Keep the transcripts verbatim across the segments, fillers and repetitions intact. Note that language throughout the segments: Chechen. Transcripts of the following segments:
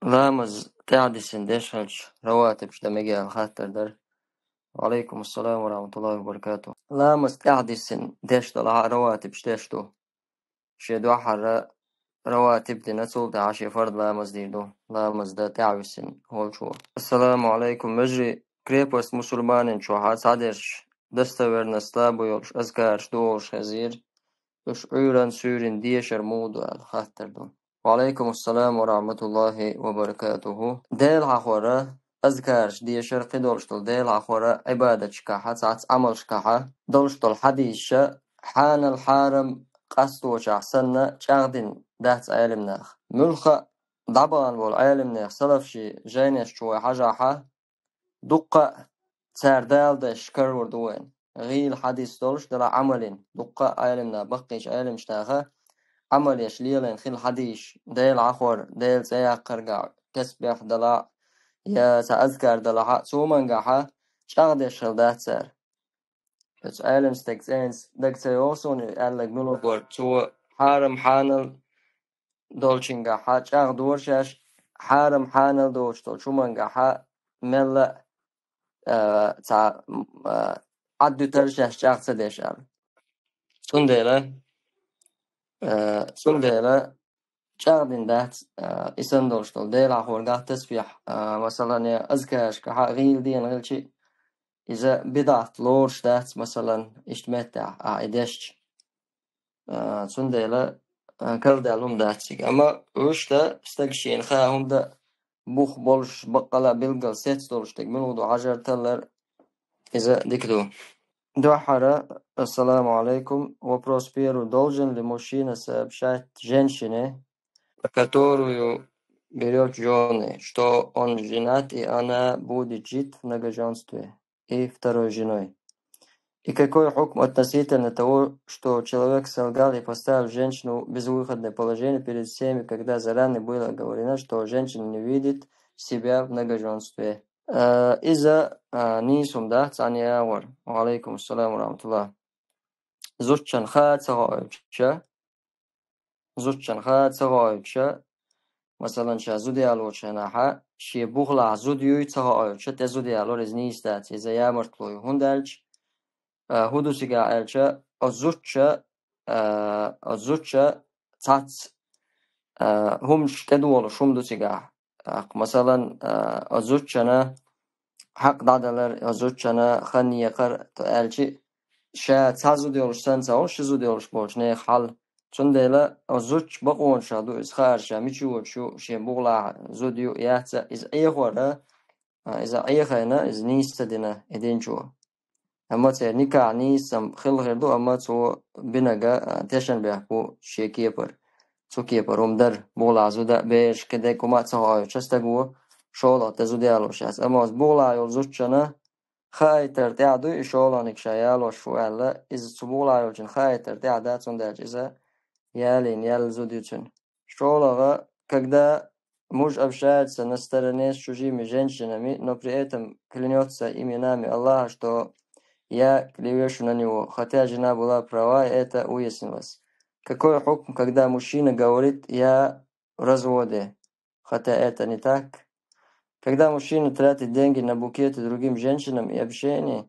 Ламаз тӀаьхьадисина деш хилча, раватибаш дан мегий аьлла хаттар дар. Ва Ӏалайкум ассалам ва рахматуллахи ва баракатух. Ламаз тӀаьхьадисина деш далахь а, раватибаш деш ду. Шен дуьххьара раватиб дина, цул тӀаьхьа шен фард ламаз дийр ду, ламаз дан тӀаьхьависина волчо. Ассаламу Ӏалайкум, вежарий, крепость мусульманин чохь цхьадерш достоверность слабо йолуш азкараш ду олуш хезира, уьш Ӏуьйранна, суьйранна дешар муха ду аьлла хаттар ду. Ва Ӏалайкум ассалам ва рахматуллахи ва баракатуху. Дела хьахора, азкараш дешар, кхидолуш долу Дела хьахора, Ӏибадаташкахьа, цхьацца Ӏамалшкахьа долуш долу хьадисаш хьанал, хьарам, къасточохь санна чӀагӀдина дац Ӏелимнаха. Муьлхха а дӀабахана болу Ӏелимнех, салафашин жайнаш чу вай хьажахьа, дуккха а цара Дала дайшка карор ду вайна. ГӀийла хьадис долуш дара Ӏамалин. Дуккха а Ӏелимна, баккхийчу Ӏелимчу наха Ӏамал еш лелийна хилла хьадисаш, Дела хьахор, Делан цӀе яккхаргахь, тасбихь далахь, я цхьа азкар далахь а, цу хӀумангахьа чӀагӀдеш хилла дац цара. Оцу Ӏелим стеган цӀенца дага ца йогӀу суна, аьлларг мила вара, цо хьарам, хьанал долчуьнгахьа чӀагӀдора шаьш, хьарам, хьанал доцуш долчу хӀумангахьа мелла а, а, цхьа, м, а, Ӏаддуьтар шаьш чӀагӀ ца деш аьлла. Цундела, а, цундела чӀагӀдина дац, а, и санна долуш долу Дела хьахоргахь тасбихь, а, масалан, я азкарашкахьа гӀийла дена хилчи, иза бидӀат лоруш дац, масалан, иштта меттехь, а, и дешча. А, цундела, а, карладаьлла хӀума дац цига. Амма уьш дан стаг шена хаа хӀума дан бух болуш, баккъала а билггал сец долуш дерг муьлха ду хьажар таллар, иза дика ду. Дуьххьара, ассаламу алейкум. Вопрос первый. Должен ли мужчина сообщать женщине, которую берёт в жёны, что он женат и она будет жить в многожёнстве и второй женой? И какой хукм относительно того, что человек солгал и поставил женщину в безвыходное положение перед всеми, когда заранее было оговорено, что женщина не видит себя в многожёнстве? Э, иза, э, нийса хӀума дац, цхьана агӀор. Ва алейкум ассалам ва рахматуллах. Зудчун хаа ца хоуьйтуш, зудчун хаа ца хоуьйтуш, масалан, ша зуда ялочу хенахьа, шен бухалахь зуда юй ца хоуьйтуш, тӀе зуда ялор, иза нийса дац, иза ямартло ю. ХӀунда аьлча, а, хӀун ду цигахь аьлча, оцу зудчо, а, оцу зудчо цхьацца, а, хӀуманаш тӀедолуш хӀума ду цигахь. ТӀаккха, масалан, а, оцу зудчунна хьакъ дӀадалар, оцу зудчунна хан екхар, то аьлчи, ша цхьа зуда йолуш санна ца хуьлу ши зуда йолуш болчу нехан хьал. Цундела оцу зудчун бакъонашах ду иза хаар, ша мича воьдуш ю, шен бухалахь зуда ю, яц а, иза Ӏехор а, а, иза Ӏехийна, иза нийса ца дина и динчо. Амма церан никахь нийса хилла хир ду, амма цо бинарг, а, тешнабехк бу шен кепара. Цу кепара хӀума дара, бухалахь зуда а, бераш, кхидерг хӀума а ца хоуьйтуш стаг ву, шолгӀа тӀе зуда ялош яц. Амма оцу бухалахь йолу зудчунна хаийтар тӀехь дуй и шолгӀаниг ша ялош ву аьлла, иза цу бухалахь йолчун хаийтар тӀехь дац, цундела иза ялийна яьлла зуда ю цуьнан. ШолгӀа, когда муж общается на стороне с чужими женщинами, но при этом клянётся именами Аллаха, что я клевещу на него, хотя жена была права, и это выяснилось. Какой хукм, когда мужчина говорит: «Я в разводе», хотя это не так? Когда мужчина тратит деньги на букеты другим женщинам и общение,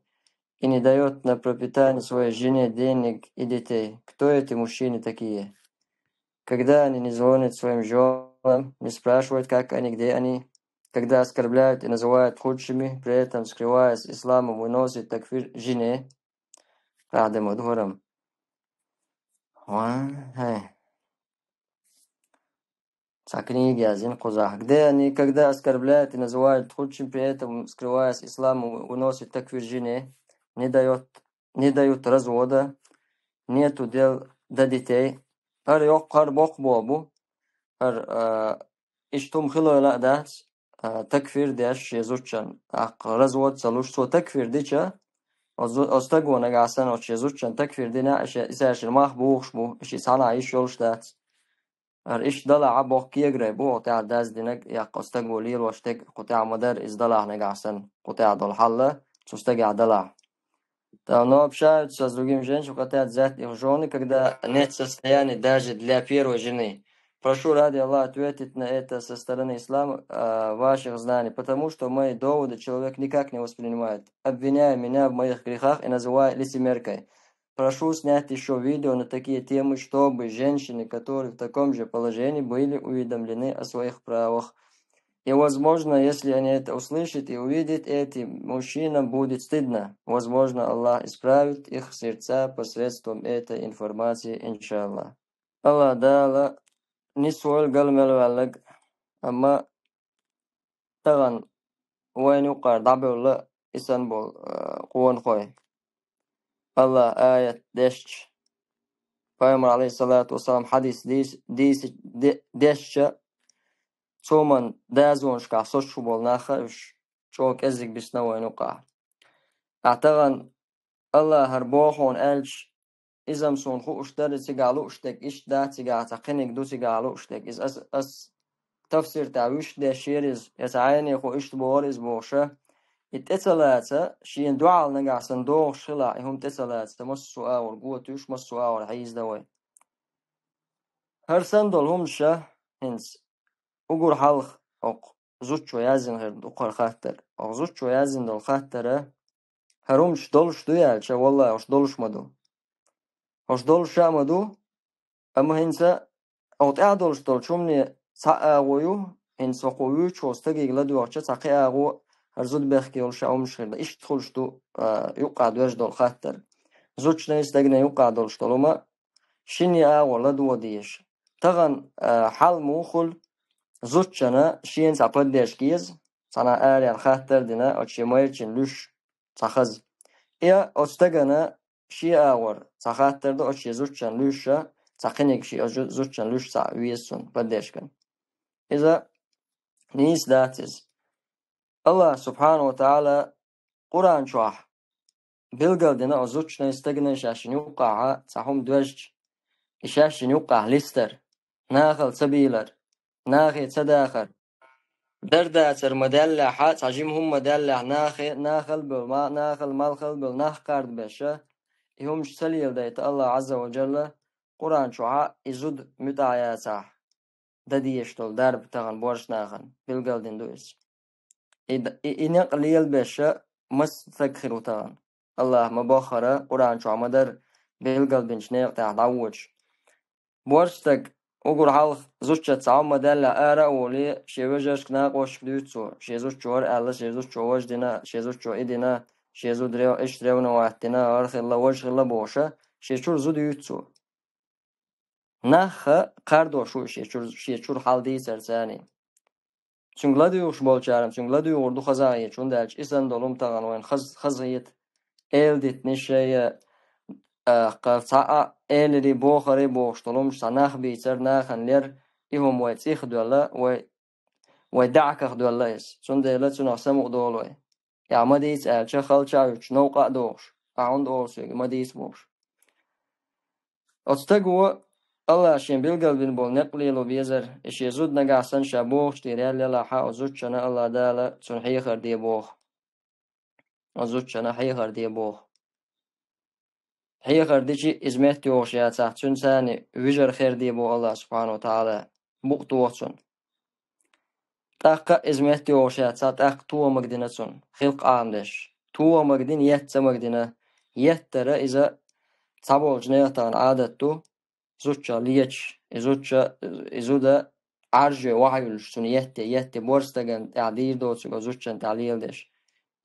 и не даёт на пропитание своей жене денег и детей, кто эти мужчины такие? Когда они не звонят своим жёнам, не спрашивают, как они, где они, когда оскорбляют и называют худшими, при этом, скрываясь исламом, выносит такфир жене. Радамадхурам. Ва, хай. Цхьа книга яздина кхузахь. Где они, когда оскорбляют и называют худшим, при этом, скрываясь исламом, выносит такфир жене, не даёт, не дают развода, нету дел до детей. ХӀара йоккха, хӀара боккха боху бу. ХӀара, а, иштта хӀума хилойла а дац, а, такфир деш шен зудчун. ТӀаккха развод ца луш, цо такфир дича, оцу, оцу стаго нагахь санна оцу шен зудчун такфир дина, и ше-, и цаьршинна мах бухуш бу, и ши цхьанхьа йиш йолуш дац. ХӀара иштта далахь а боккха кегарай бу, кху тӀехь даздинарг, яккха оцу стаго лелош дерг, кху тӀехь ма-дарра иза далахь нагахь санна, кху тӀехь долу хьал, цу стагехь далахь. Да, но общаются с другими женщинами, хотят взять их в жёны, когда нет состояния даже для первой жены. Прошу ради Аллаха ответить на это со стороны ислама, а, ваших знаний, потому что мои доводы человек никак не воспринимает, обвиняя меня в моих грехах и называя лицемеркой. Прошу снять еще видео на такие темы, чтобы женщины, которые в таком же положении, были уведомлены о своих правах. И, возможно, если они это услышат и увидят, этим мужчинам будет стыдно. Возможно, Аллах исправит их сердца посредством этой информации, иншаллах. Аллах Таала нисвойла гал мел ваьллаг, амма таган вайна юкъара дӀабевлла исан бол, э, къонахой. Аллах аят дешча, Пайхамар, алейхиссалату вассалам, хьадис дийс-, дийс-, де-, дешча, цоман дазонашкахь соцуш болу нах а уьш чӀогӀа кӀеззиг бисна вайна юкъахь. Ахьа таган Аллахьара боху хьуна аьлча, иза-м суна хууш дара, цигахь лууш дерг иштта дац, цигахь цхьа кхиниг ду, цигахь лууш дерг. Иза ас, ас тафсир тӀехь вуьшта дешера иза, я цхьа Ӏенехо иштта бохура иза бохуша. И тӀе ца лаца, шена дуьхьал нагахь санна догӀуш хилахь, и хӀума тӀе ца лаца, массо а агӀор го туьйш, массо а агӀор хьийзадан вай. ХӀара санна долу хӀумаша, хӀинца угур хьалха хӀокху зудчо яздина хир ду кхара хаттар. ХӀокху зудчо яздина долу хаттара, хӀара хӀумаш долуш ду аьлча, валлахӀи, хӀуш долуш ма ду. ХӀуш долуш а ма ду, амма хӀинца хӀокху тӀехь долуш долчу хӀумане цхьа агӀо ю, хӀинца хӀокху вуьйцучу стаге ладоьгӀча цхьа кхин агӀо, хӀара зуда бехке йолуш а хӀумаш хир ду. Иштта хуьлуш ду, а, юккъахь доьжна долу хаттар. Зудчунна стагана юккъахь долуш долу хӀума шинне агӀор ладогӀа дезаш. Тахана, а, хьал муха хуьлу, зудчунна шена цхьа поддержка еза, цхьана араяьлла хаттар а дина, оцу шен майрачунна луьш цхьа хаза. И оцу стагана шен агӀор цхьа хаттар ду, оцу шен зудчунна луьйш а, цхьа кхиниг шен оцу зу-, зудчунна луьйш цхьа веза цунна поддержкана. Иза нийса дац иза. Аллах субхьанаху ва тагӀала Къуръан чохь билгал дина оцу зудчунна стагана шаьшшинна юккъахьа цхьа хӀума доьжча, и шаьшшинна юккъахь листар, нахала ца бийлар, нахе ца дахар. Дар-дацар ма-даьллехьа, цхьа жима хӀума ма-даьллехьа, нахе, нахала бевлла, ма-, нахала малхал бевлла, нах кхардабеша, и хӀумаш ца леладайта Аллах Ӏазза ва Джалла Къуръан чохьа и зуда муьтӀахь яцахь, дан дезаш долу дарба тахана боьрша нахана билгал дина ду иза. И д-, и, и некъ лелабеша маса стаг хир ву тахана. Аллах ма-боххара, Къуръан чохь ма-дарра билгал бинчу некъа тӀехь дӀавоьдуш. Боьрша стаг угур хьалха зудчуьнца цхьа хӀума ма-даьллехь ара а волий, шен вежаршка, накъосташка дуьйцу цо, шен зудчо хӀара аьлла, шен зудчо важа дина, шен зудчо и дина, шен зуда рев-, иштта ревновать дина, хӀара хилла, важа хилла бохуша, шен чуьра зуда юьйцу цо. Нахха кхардо шу шен чуьра, шен чуьра хьал дийцар царний. Цуьнга ладуьйгӀуш болчара-м цуьнга ладуьйгӀур ду хаза а хеташ, хӀунда аьлча и санна долу хӀума тахана вайна хаза, хаза хета, эладитанаш я, а, кхара цхьа а элира, бохура бохуш долу хӀумаш цхьа нах бийцар, нахана лер, и хӀума вай цӀих доьлла, вай, вай даьӀахках доьлла иза. Цундела цунах самукъа долу вай. Ахьа ма дийца аьлча, халча а вуьтуш, новкъа а дохуш, ахьа хӀунда олу соьга, ма дийца бохуш. Оцу стаго Аллах шен билгал бина болу некъ лело безар, и шен зуда нагахь санна ша бохучу тӀера ял елахьа, оцу зудчунна Аллах Дала цунна хьехар де боху. Оцу зудчунна хьехар де боху. Хьехар дичи иза меттайогӀуш яцахь, цуьнан царний вижар хер де боху Аллах субхьанаху ва тагӀала, букъ тоху цунна. ТӀаккха иза меттайогӀуш яцахь, тӀаккха тохамаг дина цунна, хилкъ Ӏамадеш. Тохамаг дина, етт ца маг дина. Еттара иза цхьаболчу нехан тахана Ӏадат ду, зудча лечаш, и зудча, и зуда Ӏаржой вахьа юллуш, цунна етте, етте, борстаган тӀехь дийр доцург, зудчан тӀехь леладеш.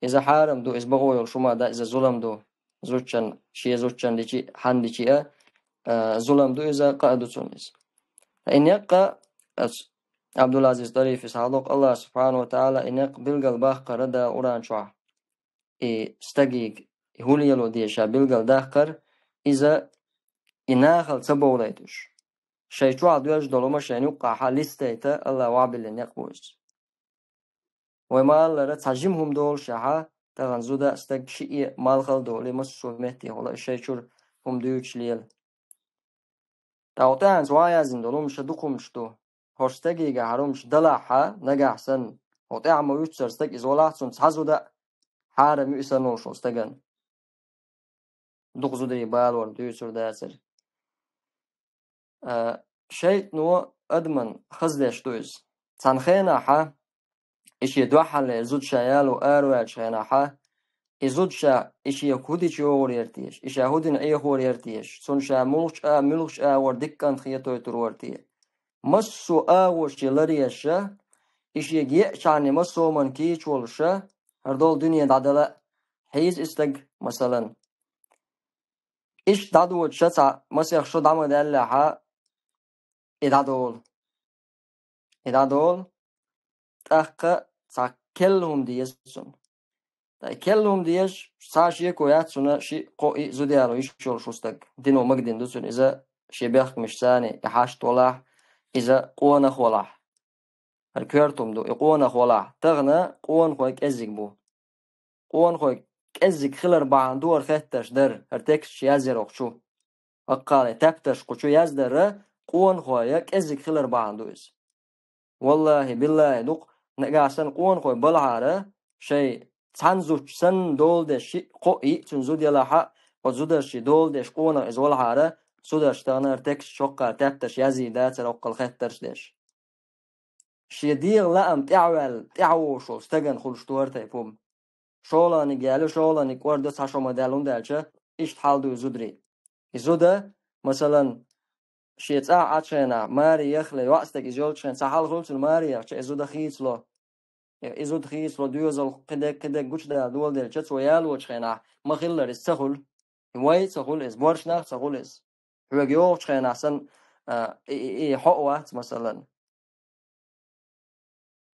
Иза хьарам ду, иза бакъо йолуш хӀума дан, иза зулам ду. Зудчан, шен зудчан дичи, хьан дичи а, а, зулам ду иза, къа а ду цунна иза. И некъа, ас, Абдулазиз Тарифис хьалдокъу Аллах субхьанаху ва тагӀала, и некъ билгал баккхара Дала Къуръан чохь. И стагиг, и хӀули яло деша билгал даккхар, иза и нахал ца бовлайтуш. Шайн чохь доьжна долу ма шайн юккъахьа листайта Аллах вахьабиллина некъ бу иза. Вай ма-аллара, цхьа жима хӀума долушехьа, тахана зуда а стаг шиъ а малхал долий, массо а метте хьула, шайн чуьра хӀума дуьйцуш лела. ТӀаккха тӀаьхьанца ван яздина долу хӀумаш дукха хӀумаш ду. ХӀорш стагига хьара хӀумаш далахьа, нагахь санна, хӀо тӀаьхьа ма вуьццара стаг, иза валахь цунна цхьа зуда а хьарам ю и санна волуш волу стаган. Дукха зударий балор дуьйцур дацара. А, шайтӀано адаман хаза деш ду иза. Цхьана хенахьа, и шен дуьххьарлера зуда ша яло араваьллачу хенахьа, и зуда ша и шен хӀун дича йогӀур яра теша, и ша хӀун дина Ӏехор яра теша, цунна ша муьлхачу а-, муьлхачу агӀор дика кӀант хетойтур вара те. Массо а агӀо шен ларъеш, и шега еачхьана массо а хӀуманна кийча волуш, хӀара долу дуьне дӀадала а хьийза и стаг, масалан. Иштта дӀадоцуш цхьа масех шо дӀа ма даьллехьа, и дӀадолу. И дӀадолу, тӀаккха цхьа керла хӀума деза цунна. Ткъа и керла хӀума дезаш, цхьа шеко яц цунна шиъ, кхоъ, йиъ зуда яло йиш йолуш ву стаг. Дино магадина ду цунна иза шен бехкамашца и хьашт валахь, иза къонах валахь. ХӀара коьрта хӀума ду, и къонах валахь. Тахана къонахой кӀеззиг бу. Къонахой кӀеззиг хилар бахьана ду хӀара хеттарш дар, хӀара тексташ язъяр кху чу. ХӀокху кхале тептарш кху чу яздара, къонахой кӀеззиг хилар бахьана ду иза. Валлахи, биллахи, дукха нагахь санна къонахой балахьара, шайн цхьана зудчу санна дола деш шиъ, кхоъ, йиъ цунна зуда ялахь а, оцу зударшший дола деш къонах иза валахьара, зударша тахана хӀара текст чохкхара тептарш язйийр дацара хӀокхул хеттарш деш. Шен дегӀан лаам тӀаьхьаваьлла, тӀаьхьавогӀуш волу стагана хуьлуш ду хӀара тайпа хӀума. ШолгӀаниг яло, шолгӀаниг кӀордо цхьа шо ма даьлла хӀунда аьлча, иштта хьал ду и зударий. И зуда, масалан, шен цӀахь Ӏачу хенахь, маре яхале, йоӀстаг иза йолчу хенахь, цхьа хьал хуьлу цунна маре яхча, и зуда хийцало. И зуда хийцало, доьзал кхидерг, кхидерг гучудала доладелча, цо ялочу хенахь, ма-хиллара иза ца хуьлу. Вай а ца хуьлу иза, боьрша нах а ца хуьлу иза. Хьоьга йогӀучу хенахь санна, а, и, и, и хьо а вац, масалан.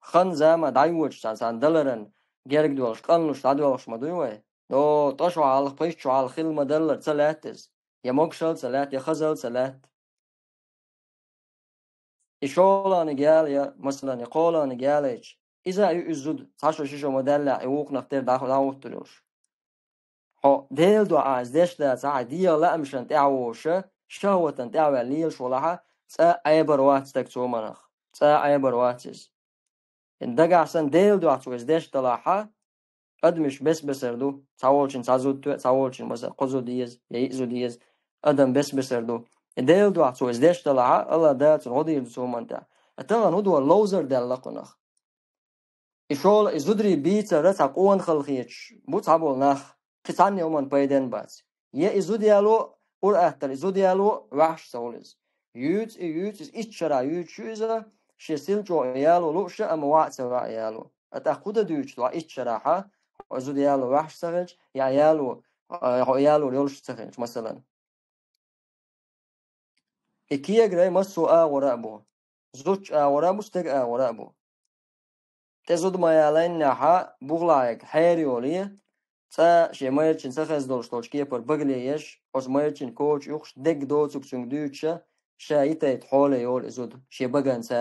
Хан-зама дӀайочу цхьана, цхьана даларан герга долуш, къанлуш дӀадоьлхуш ма дуй вай? До, тӀо шо хьалха, пхийтта шо хьалха хилла ма-дарра ца лаьтта иза. Я могушалла ца лаьтта, я хазалла ца лаьтта. И шолгӀаниг яла, я, масалан, и кхолгӀаниг ялайча, иза а ю иза зуда, цхьа шо ши шо ма-даьллехь, и вукхунах тера дӀа-, дӀахӀуттур йолуш. Хьо Делан дуьхьа иза деш дацахь, хьайн дегӀан лаамашна тӀаьхьавогӀуш, шахӀватана тӀаьхьаваьлла лелаш валахь, цкъа а Ӏебар вац стаг цу хӀуманах, цкъа а Ӏебар вац иза. ХӀинца дагахь санна Делан дуьхьа цо иза деш далахь, адамаш бес-бесара ду, цхьаволчун цхьа зуда тоьа, цхьаволчун, масала, кхо зуда еза, я йиъ зуда еза, адам бес-бесара ду. И Делан дуьхьа цо иза деш далахь, АллахӀ Дала цунна гӀо дийр ду цу хӀуманна тӀехь. Ткъа тахана хӀун ду, ловзар даьлла кхунах. И шолгӀа, и зударий бийцар цхьа къонахалла хеташ бу цхьаболу нах, кхин цхьанна а хӀуманна пайденна бац. Я и зуда яло, ур-атталла и зуда яло, ваьхьаш ца хуьлу иза. Юьйцу и, юьйцу иза, итт шарахь юьйцуш ю иза, шен сил чӀогӀа яло лууш, амма ваьӀ ца ваьӀ яло. ТӀаккха хӀун дан дуьйцу хьо итт шарахь, хьо зуда яло ваьхьаш ца хилча, я яло, а, хьо ялор йолуш ца хилча, масалан. И кегара массо а агӀора а бу. Зудчун агӀора а бу, стеган агӀора а бу. ТӀе зуда ма ялийнехь, бухахь хьерайолий, цкъа шен майрачун ца хезна долуш долчу кепара багале еш, оцу майрачун коча юхуш дегга доцург цуьнга дуьйцуш, ша йитайта хьоле йолу и зуда, шен баганца.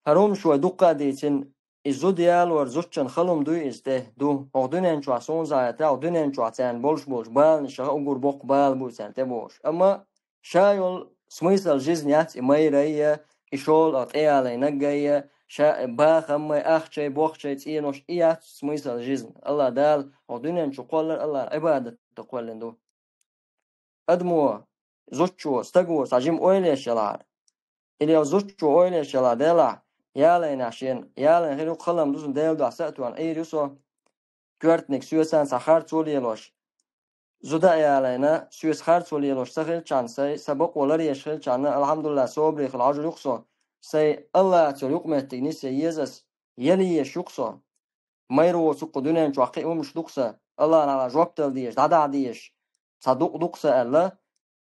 ХӀара хӀумаш вай дуккха а дийцина, и зуда ялор зудчун хала хӀума дуй иза тӀе? Ду. ХӀокху дуьнен чохь суна зӀе а тӀе, хӀокху дуьнен чохь царна болуш болчу баланашах уггар боккха бала бу царна тӀебогӀуш. Амма ша йолу смысл жизни яц и майрай а, и шолгӀа тӀеялийнарг а, ша бахам а, ахчай, бохчай, цӀенош, и яц смысл жизни. АллахӀ Дала хӀокху дуьнен чу кхоллар АллахӀан Ӏибадатах кхоьллина ду. Адамо, зудчо, стаго цхьа жима ойла еш ялахьара. Или зудчо ойла еш ялахь делахь, ялийнехь шена, ялийна хир ю, хала хӀума ду, цунна Делан дуьхьа са а тоьхна Ӏийр ю со, коьртаниг соьца цхьа харцо лелош. Зуда а ялийна, соьца харцо лелош ца хилчхьана, сайн, сан бакъо лар еш хилчхьана, алхьамдулиллахӀ, собаре хила хьожур ю-кх со, сайн АллахӀаца йолу юкъаметтиг нисъян еза ас, яле еш ю-кх со. Майра воцург кху дуьнен чохь кхин а хӀумаш ду-кх сан, АллахӀан жоп дала дезаш, дӀадахьа дезаш, цхьа дукъ ду-кх сан аьлла,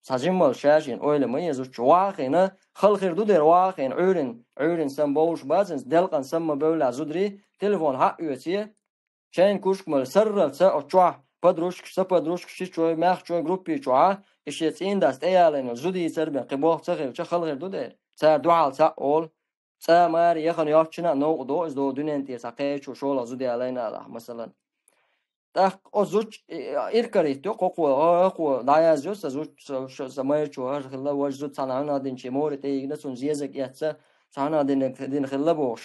цхьа жиммал ша-шена ойла ма е зудчо. Ваха а хиъна, хала хир ду дера, ваха а хиъна, Ӏуьйрина, Ӏуьйрина сам бовлуш бац иза, делкъана сам ма бевлла зударий, телефон хьаъ оьций, шайна кушка мала сарралца оцу чохь подружкаш, соподружкаш, шичой, маьхчой, группи чохь, и шен цӀийндас тӀеялийна зудийцара бен кхин болх ца хилча, хала хир ду дера. Цара дуьхьал цхьаъ олу. Цкъа маре яхана йоцчунна а новкъа до иза, долу дуьнен тӀера цхьа кхечо шолгӀа зуда ялийна алахь, масалан. ТӀаккха оцу зудчо, и, и, иракарахӀитто кхо-кхо, кхо-кхо дӀаязйо сан зудчо, сан, сан, сан майрачо хӀара хилла, важа зуда цхьана хьуьнах динчий море тӀеигна, цунна зезаг эцна, цхьана дина, дина хилла бохуш.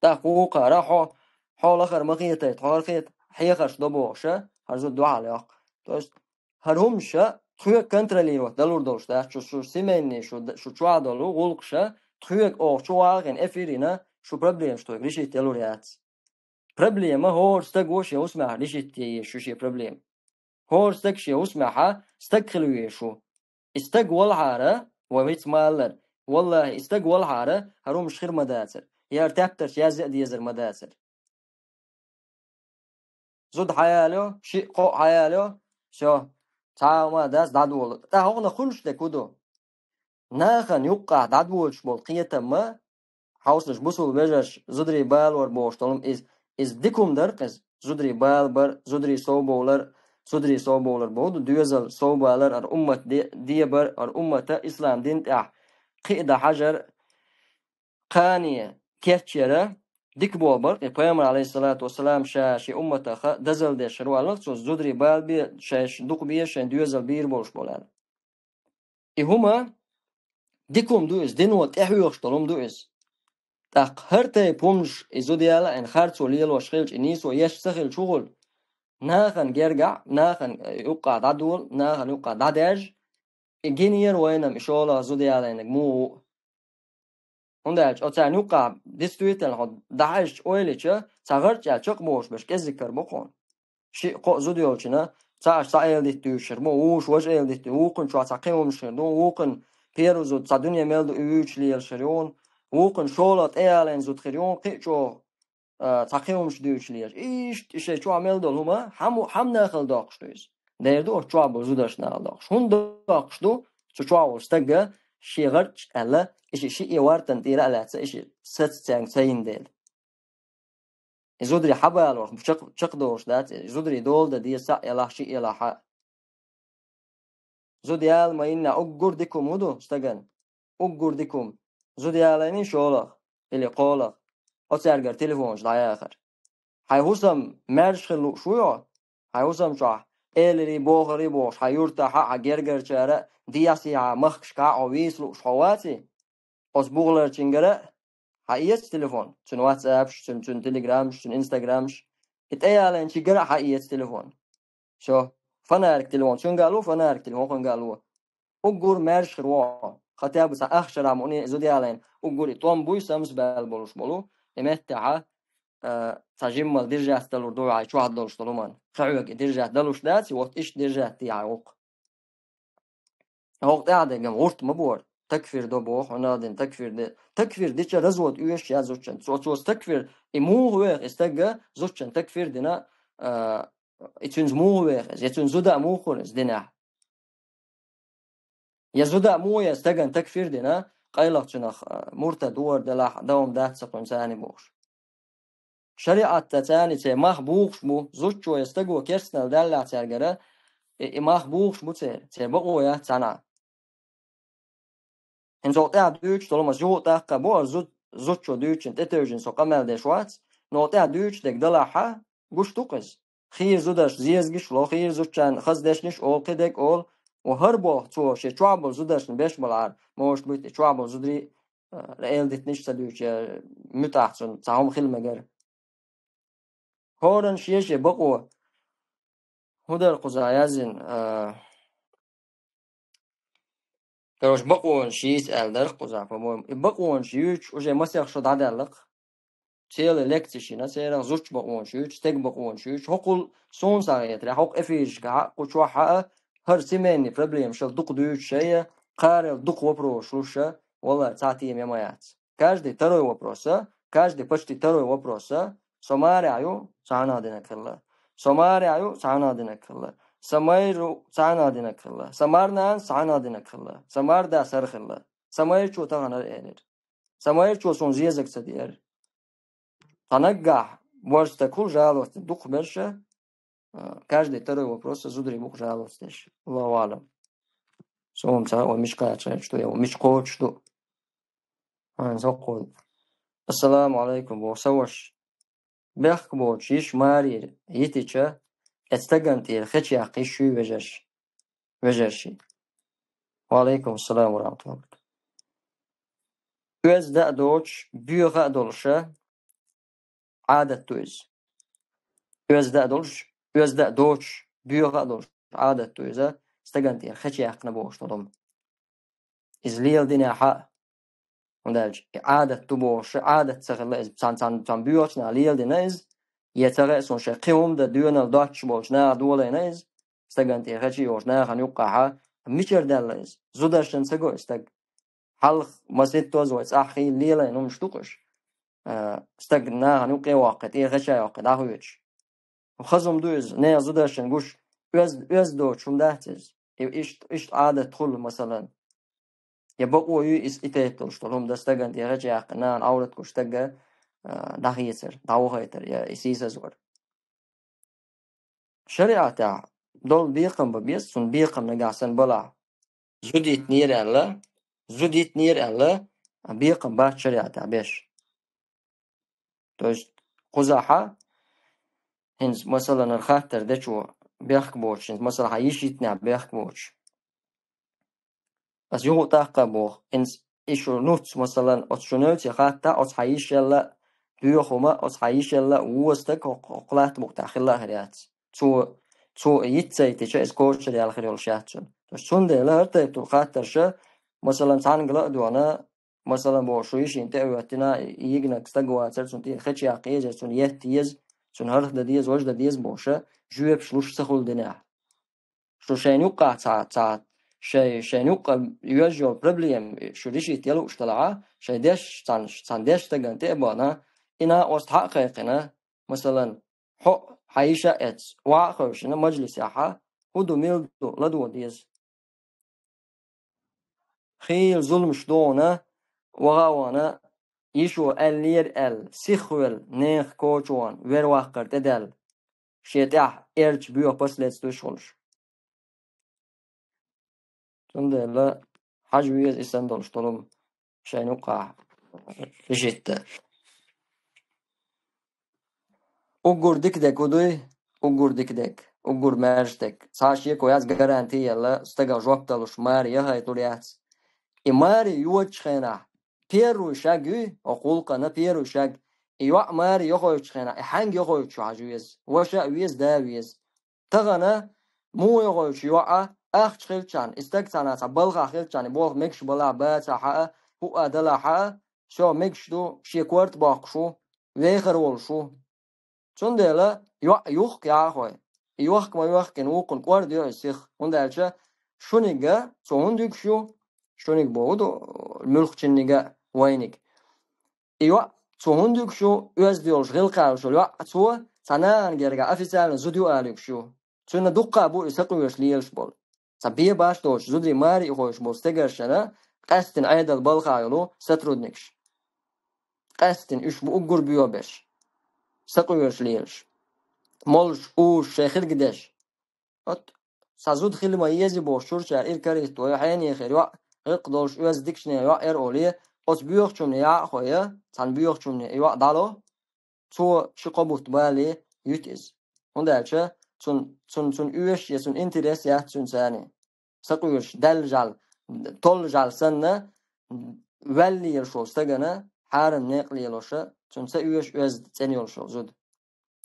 ТӀаккха вукхара хьо, хьо лахара ма хетайта, хьо хӀара хета, хьехарш до бохуш, хӀара зуда дуьхьал йоккху. То есть, хӀара хӀумаш тхоьга контролировать далур долуш дац, шу, шу семейный, шу, шу чохь долу гӀуллакхаш, тхоьга оха чу вагӀина эфир йина, шу проблемаш тхоьга решить ялур яц. Проблема хӀора стаго шен хӀусамехь решить е еза шу шен проблема. ХӀора стаг шен хӀусамехь стаг хила веза шу. И стаг валахьара, вай виц ма-аллара, валлахӀи, и стаг валахьара, хӀара хӀумаш хир ма дацара, я хӀара тептарш язъян а дезар ма дацара. Зуда хьаялайо, шиъ-кхоъ хьаялайо, всё, цхьа а хӀума дац, дӀадолу. ТӀаккха хӀокхунах хуьлуш дерг хӀун ду? Нахана юккъахь дӀадолуш болу кхетам ма, хьовсалаш, бусул вежарш, зударий балор бохуш долу иза, иза дика хӀума дара-кх иза, зударий балабар, зударий совбовлар, зударий совбовлар боху ду, доьзал совбалар, хӀара уммат де-, дебар, хӀара уммата ислам дин тӀехь кхиа дан хьажар, кхане кечъяра, дика боху бара-кх и, пайхамар, алейхиссалату вассалам, ша шен умматах дозалла деш хир ву аьлла-кх цо, зударий бала бе, шаьш дукха бе, шайн доьзал бийр болуш болу аьлла. И хӀума дика хӀума ду иза, дино тӀехьоьхуш долу хӀума ду иза. ТӀаккха хӀара тайпа хӀуманаш и зуда ялайна харцо лелош хилча, и нийсо еш ца хилча хӀун хуьлу? Нахана гергахь, нахана юккъахь дӀадолу, нахана юккъахь дӀадаьжжа, и гинера вайна-м и шолгӀа зуда ялайнарг муха ву. ХӀунда аьлча оцарна юккъахь, действительно, хьо дӀахьаьжча, ойла йича, цхьа гӀарч аьлла чекхболуш берш кӀеззиг карабо хьуна. Шиъ-кхоъ зуда йолчунна, цхьаъ аша цхьа эладитта дуьйцуш хир бу, вукху важа эладитта ду, вукхунна чохь цхьа кхин хӀуманаш хир ду, вукхунна первый зуда цхьа дуьне мел ду и вуьйцуш лелаш хир ю, вукхунна шолгӀа тӀеялийна зуда хир ю, кхин а чӀогӀа, а, цхьа кхин хӀуманаш дуьйцуш лелаш. Иштта и шайн чохь мел долу хӀума хьан-, хьан нахала доккхуш ду иза? Дера ду оцу чохь болу зударшна нахала доккхуш. ХӀунда доккхуш ду? Цу чохь волу стага шен гӀарч аьлла, и ши-, шиъ вартана тӀера а лаьцна, и шиъ саца цаьрга ца йина дела. И зударий хьабалорх чекх-, чекхдолуш дац, и зударий дола дан деза цхьаъ ялахь, шиъ ялахь а. Зуда яла ма йиннехь уггар дика хӀума хӀун ду стагана? Уггар дика хӀума. Зуда ялайний шолгӀа или кхоалгӀа, оцаьргара телефонаш дӀаяхар. Хьайн хӀусам маьрша хила лууш вуй хьо? Хьайн хӀусам чохь эларий, бохарий бохуш, хьан юьртахьа а, хьан гергарчара а, дехьа-сехьа махкашкахьа а хьо вийца лууш хьо ваций? Оцу бухларчуьнгара а хьаэца телефон, цуьнан ватсапаш, цуьнан, цуьнан телеграмаш, цуьнан инстаграмаш. И тӀеялийначуьнгара а хьаэца телефон. Всё. Фонарик телефон цуьнгахь а ло, фонарик телефон хӀокхуьнгахь а ло. Уггар маьрша хир ву хьо. Хотя бы цхьа ахча шарахь ма уьний, зуда ялийна, уггар и тӀом буй, самсабаьлла болуш болу. И меттехьа, а, цхьа жиммал держать далур ду хьайн чохь долуш долу хӀуманна. Кхин хьоьга и держать далуш дац, и вот иштта держать де хьайн вукху. ХӀокху тӀаьхьа дерг-м гӀурт ма бора. Такфир до боху, хьуна дина такфир де. Такфир дича развод оьшуш яц зудчун. Цо, цо такфир, и муха веха и стага зудчун такфир дина, а, и цуьнца муха веха иза, я цуьнан зуда а муха хуьлу иза динехь? Я зуда а муха я стагана такфир дина, къайлаха цуьнах, а, муртад ву хӀара делахь, дан хӀума дац ца кхуьнца царна бохуш. ШариӀатта царна церан мах бухуш бу, зудчо я стаго керстаналла даьллехь цаьргара, и, и мах бухуш бу церан, церан бакъо яц цхьанхьа. ХӀинца хӀокху тӀаьхьа дуьйцуш долу, ма, юха а тӀаккха бу, аса зуд-, зудчо дуьйцучун тӀетевжина со къамел деш вац, но хӀокху тӀаьхьа дуьйцуш дерг далахьа, гуш ду-кх иза. Хийра зударшна зезагаш ло, хийра зудчарна хаза дешнаш олу, кхин дерг олу, ва хӀара боху цо шен чохь болу зударшна беш балахьара, может быть, и чохь болу зударий, а, эладитанаш ца дуьйцу, я муьтӀахь цунна цхьа хӀума хила мегара. ХӀоранна шен-шен бакъо. ХӀун дара кхуза яздина, а, короче, бакъонаш юьйцу аьлла дара кхуза, по-моему. И бакъонаш юьйцуш уже масех шо дӀадаьлла-кх. Целый лекцеш йина церан, зудчун бакъонаш юьйцуш, стеган бакъонаш юьйцуш. ХӀокхул суна схьахетарехь, хӀокху эфирашкахьа, кху чохьа а, хӀара семейный проблемаш дукха дуьйцуш а, кхарал дукха вопросаш луш а, валлахӀи, цхьа тема я ма яц. Каждый второй вопрос а, каждый почти второй вопрос а, со марехь ю, цхьанхьа динарг хилла. Со марехь ю, цхьанхьа динарг хилла. Сан майра ву, цхьанхьа динарг хилла. Сан марнанас цхьанхьа динарг хилла. Сан мардас хӀара хилла. Сан майрачо тахана хӀара элира. Сан майрачо суна зезаг ца деара. Ткъа наггахь божа стаг хуьлу жалость дукхахберш а, а, каждый второй вопрос а зударий бу-кх жалость деш. Аллаху аълам. Со хӀума ца хаьа, вай мича кхача, что я, вай мича кхочуш ду. Хьайна соккхо. Ассаламу алейкум, боху, сан ваша. Бехк боцуш йиша маре йитича, оцу стагана тӀера хечъяккха йиш юй, вежарш? Вежарший. Ва алейкум ассалам ва рахматуллахи ва баракатух. Оьзда а доцуш, боьха а долуша, Ӏадат ду иза. Оьзда а долуш, оьзда а доцуш, боьха а долуш, Ӏадат ду иза. стагана тӀера хеча яьккхина бохуш долу хӀума. Иза леладинехь а, хӀунда аьлча и Ӏадат ду бохуш, Ӏадат ца хилла иза, цхьана, цхьана, цхьана боьхачу наха леладина иза, я ца хаьа суна шайн кхин хӀума дан доьналла доцуш болчу наха долийна иза, стагана тӀера хеча йолчу нахана юккъехь а, мичара даьлла иза? Зударшна ца го и стаг. Хьалха маситтаза вай цӀахь хийла лелийна хӀуманаш ду-кх уьш. А, стаг нахана юккъе а воккхий, тӀера хеча а йоккхий, дӀахоьцуш. Хаза хӀума ду иза, нехан зударшна гуш, оьз-, оьзда доцуш хӀума дац иза. И ишт-, иштта Ӏадат хуьлу, масалан. Я бакъо ю иза и тайпа долуш долу хӀума дан стагана тӀера хеча яьккхина, нахана Ӏоврат гуш стаг а, а, дӀахецар, дӀавахийтар, я и сийсазвар. ШариӀатехь долу бекхам бан беза, цунна бекхам нагахь санна балахь. Зуда йитинера аьлла, зуда йитинера аьлла, бекхам бац шариӀатехь беш. То есть, кхузахь, хӀинца, масалан, хӀара хаттар дечо бехк боцуш, хӀинца, масалан, хьан йиша йитинехь бехк боцуш. Ас юха а тӀаккха боху, хӀинца и шу нуц, масалан, оцу шу невций хатта, оцу хьан йишалла а боьха хӀума, оцу хьан йишалла а вон стаг хӀокху, хӀокху латта букъ тӀехь хилла а хир яц. Цо, цо и йиц ца йитича, иза кочара яьлла хир йолуш яц цунна. То есть цундела хӀара тайпа долу хаттарш, масалан, цхьаьнгга ла а дона, масалан, боху, шу йишина тӀе а хӀоьттина, и йигнарг стаг вацара, цунна тӀера хеча яккха еза, цунна етта еза, цунна хӀарх дан деза, важа дан деза бохуш, жоьпаш луш ца хуьлу динехь. Шу шайна юккъахь цхьа, цхьа, шай-, шайна юккъа йоьжна йолу проблема, шу решить ян лууш делахь а, шайн деш, цхьана, цхьана деш стагана тӀе а бахана, и накъост хьа а кхайкхина, масалан, хьо а, хьан йиша а эцна, охьа а хевшина, мажлисехь а, хӀун ду, мила ду, ладогӀа деза. Хийла зуламаш ду хьуна, ваха а вахана, йишо аьллера аьлла, сихвелла, нехан коча вахана, вер ваккхар тӀедаьлла, шен тӀехь эрча боьха последствиеш хуьлуш. Цундела хьажа веза и санна долуш долу хӀума шайна юккъахь решить дан. Уггар дика дерг хӀун дуй? Уггар дика дерг, уггар маьрша дерг. Цхьа шеко яц, гаранти елла, стагах жоп далуш маре яхайта лур яц. И маре йоцучу хенахь, первый шаг юй, оцу гӀуллакхана первый шаг, и йоӀ маре йохуьйтучу хенахь, и хьаьнга йохуьйтуш ю хьажа веза. Ваша а веза, да а веза. Тахана муха йохуьйтуш ю йоӀа, ахча хилчахьана, и стаг цхьана цхьа балхахь хилчахьана, и болх мегаш балахь, бацахь а, хӀуъа далахь а, всё, мегаш ду, шен корта боккхуш ву, вехар волуш ву. Цундела йоӀ юхку яххой. И йохка ма йохкина, вукхунна кӀорда йо и сиха. ХӀунда аьлча шунига цо хӀунда юьгуш ю, шунига боху ду, муьлххачуннига а, вайнига. И йоӀ цо хӀунда юьгуш ю, оьзда йолуш, гӀиллакхехь йолуш йоӀ цо, цхьа нахана гергахь официально зуда ю ала юьгуш ю. Цуьнан дуккха а бу и сакъоьруш лелаш болу. Цхьа бен баш доцуш зударий маре а хевшина болу стегаршна, къаьстина Ӏедал балхахь йолу сотрудникаш. Къаьстина уьш бу уггар боьха берш. Сакъоьруш лелаш. Молуш, узуш, шайн хирг деш. От, сан зуда хила ма еза бохуш чуьрачара ира карийта вай, хьенехера йоӀ, гӀиллакх долуш, оьзда дикачу нехан йоӀ яра олий, оцу боьхачунна яӀ а хой, цхьана боьхачунна и йоӀ дӀало, цо ши-кхо бутт бале юьту иза. ХӀунда аьлча цун, цун, цун оьшуш я цун интерес яц цуьнан царний. Сакъоьруш, даьлла жӀаьла, толла жӀаьла санна, ваьлла лелаш волу стагана хьарам некъ лелоша, цунна ца оьшу оьзда цӀена йолуш йолу зуда.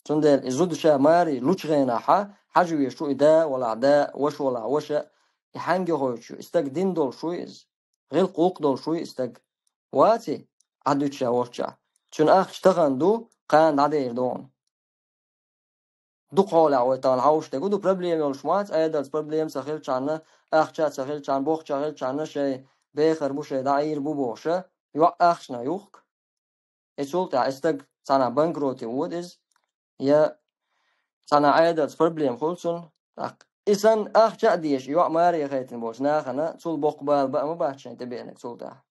Цундела и зуда ша маре лучу хенахь хьажа везаш ву и да валахь да, ваша валахь ваша, и хьаьнга йохуьйтуш ю, и стаг дин долуш вуй иза, гӀиллакх-гӀуллакх долуш вуй и стаг. Ваций, Ӏадуьтуш ша волччахь. Цуьнан ахча тахана ду, кхана дӀадер ду хьуна. Дукха хьолахь вай тахана хьовсуш дерг хӀун ду, проблема йолуш ма вац, Ӏедалца проблема ца хилчахьана, ахча а ца хилчахьана, бохча а хилчахьана, шайн бехар бу, шайн дӀаийр бу бохуша, йоӀ ахчанах юхку. И цул тӀаьхьа и стаг цхьанхьа банкроте вода иза, я цхьанхьа Ӏедалца проблема хуьлу цунна. ТӀаккха и санна ахча а дезаш, и йоӀ маре яхийтина болчу нахана цул боккха бала баа ма бац шайна тӀебеанарг цул тӀаьхьа.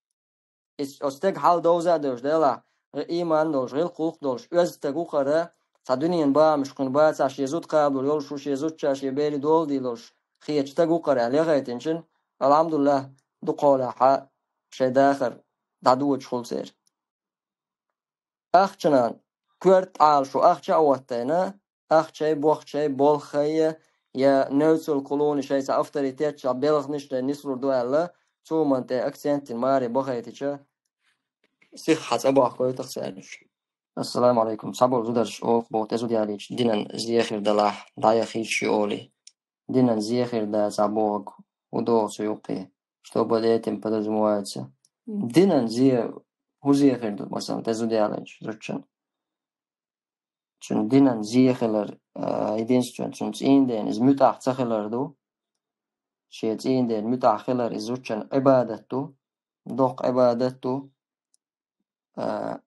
И с-, оцу стеган хьал довза а девзаш делахь, гӀи-, ийман долуш, гӀиллакх-гӀуллакх долуш, оьзда стаг ву хӀара, цхьа дуьненан бахамашкахула бацахь, шен зуда кхабалур йолуш ву, шен зудчохь, шен берийн дола дийлалуш хеташ стаг ву хӀара аьлла яхийтинчун, алхьамдулиллахӀ, дукха хьолахь шайн дахар дӀадоьдуш хуьлу церан. Ахчанан коьрта Ӏалашо ахча а хӀоттийна, ахчай, бохчай, болххай, я невцал кхулуна шайн цхьа авторитет, шайн белханаш шайн нислур ду аьлла, цу хӀуманна тӀе акцент дина маре бахийтича, сиха хьан цӀа бохкуьйту-кх царнаш. Ассаламу Ӏалайкум. Цхьаболу зударша олу-кх боху, тӀе зуда ялийча, динан зе хир далахь, дӀаяхийта ши олий. динан зе хир дац а боху, хӀун доху цу юккъе, что под этим подразумевается. Динан зе, хӀун зе хир ду, масала, тӀе зуда ялийначу зудчун? Цуьнан динан зе хилар, а, единственное, цуьнан цӀийнан дена иза муьтӀахь ца хилар ду. Шен цӀийнан дена муьтӀахь хилар иза зудчун Ӏибадат ду, доккха Ӏибадат ду. А,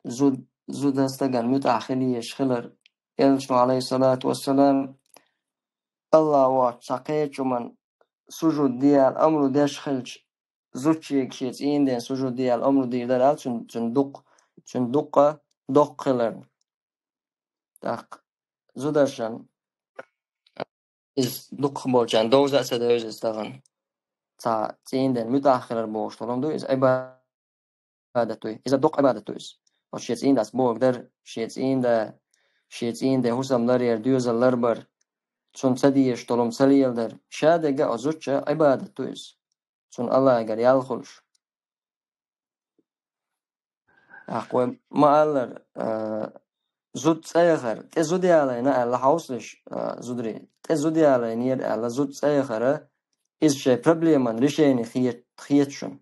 зуд-, зуда стагана муьтӀахь хила езаш хилар. Элчано, алейхиссалату вассалам, Аллах воцчу цхьа кхечу хӀуманна сужуд де аьлла амру деш хилча, зудчуьнга шен цӀийнан дена сужуд де аьлла амру дийр дара аьлла, цуьнан, цуьнан дукъ-, цуьнан дукъа доккха хиларна. ТӀаккха зударшна иза дукхахболчарна довза а ца девза иза тахана. Цхьа цӀийнан дена муьтӀахь хилар бохуш долу хӀума ду иза, Ӏибадат ду иза. Иза доккха Ӏибадат ду иза. Оцу шен цӀийнан дас бохург дар, шен цӀийнан да, шен цӀийнан ден хӀусам ларъяр, доьзал ларбар, цунна ца дезаш долу хӀума ца леладар. Ша дерг а оцу зудчун Ӏибадат ду иза. Цунна Аллахьагара ял хуьлуш. ТӀаккха вай ма-аллара, а, зуда цӀа яхар, тӀе зуда ялийна аьлла хьовсалаш, а, зударий, тӀе зуда ялийнера аьлла зуда цӀа яхара, иза шайн проблеман решение хет-, хета шуна.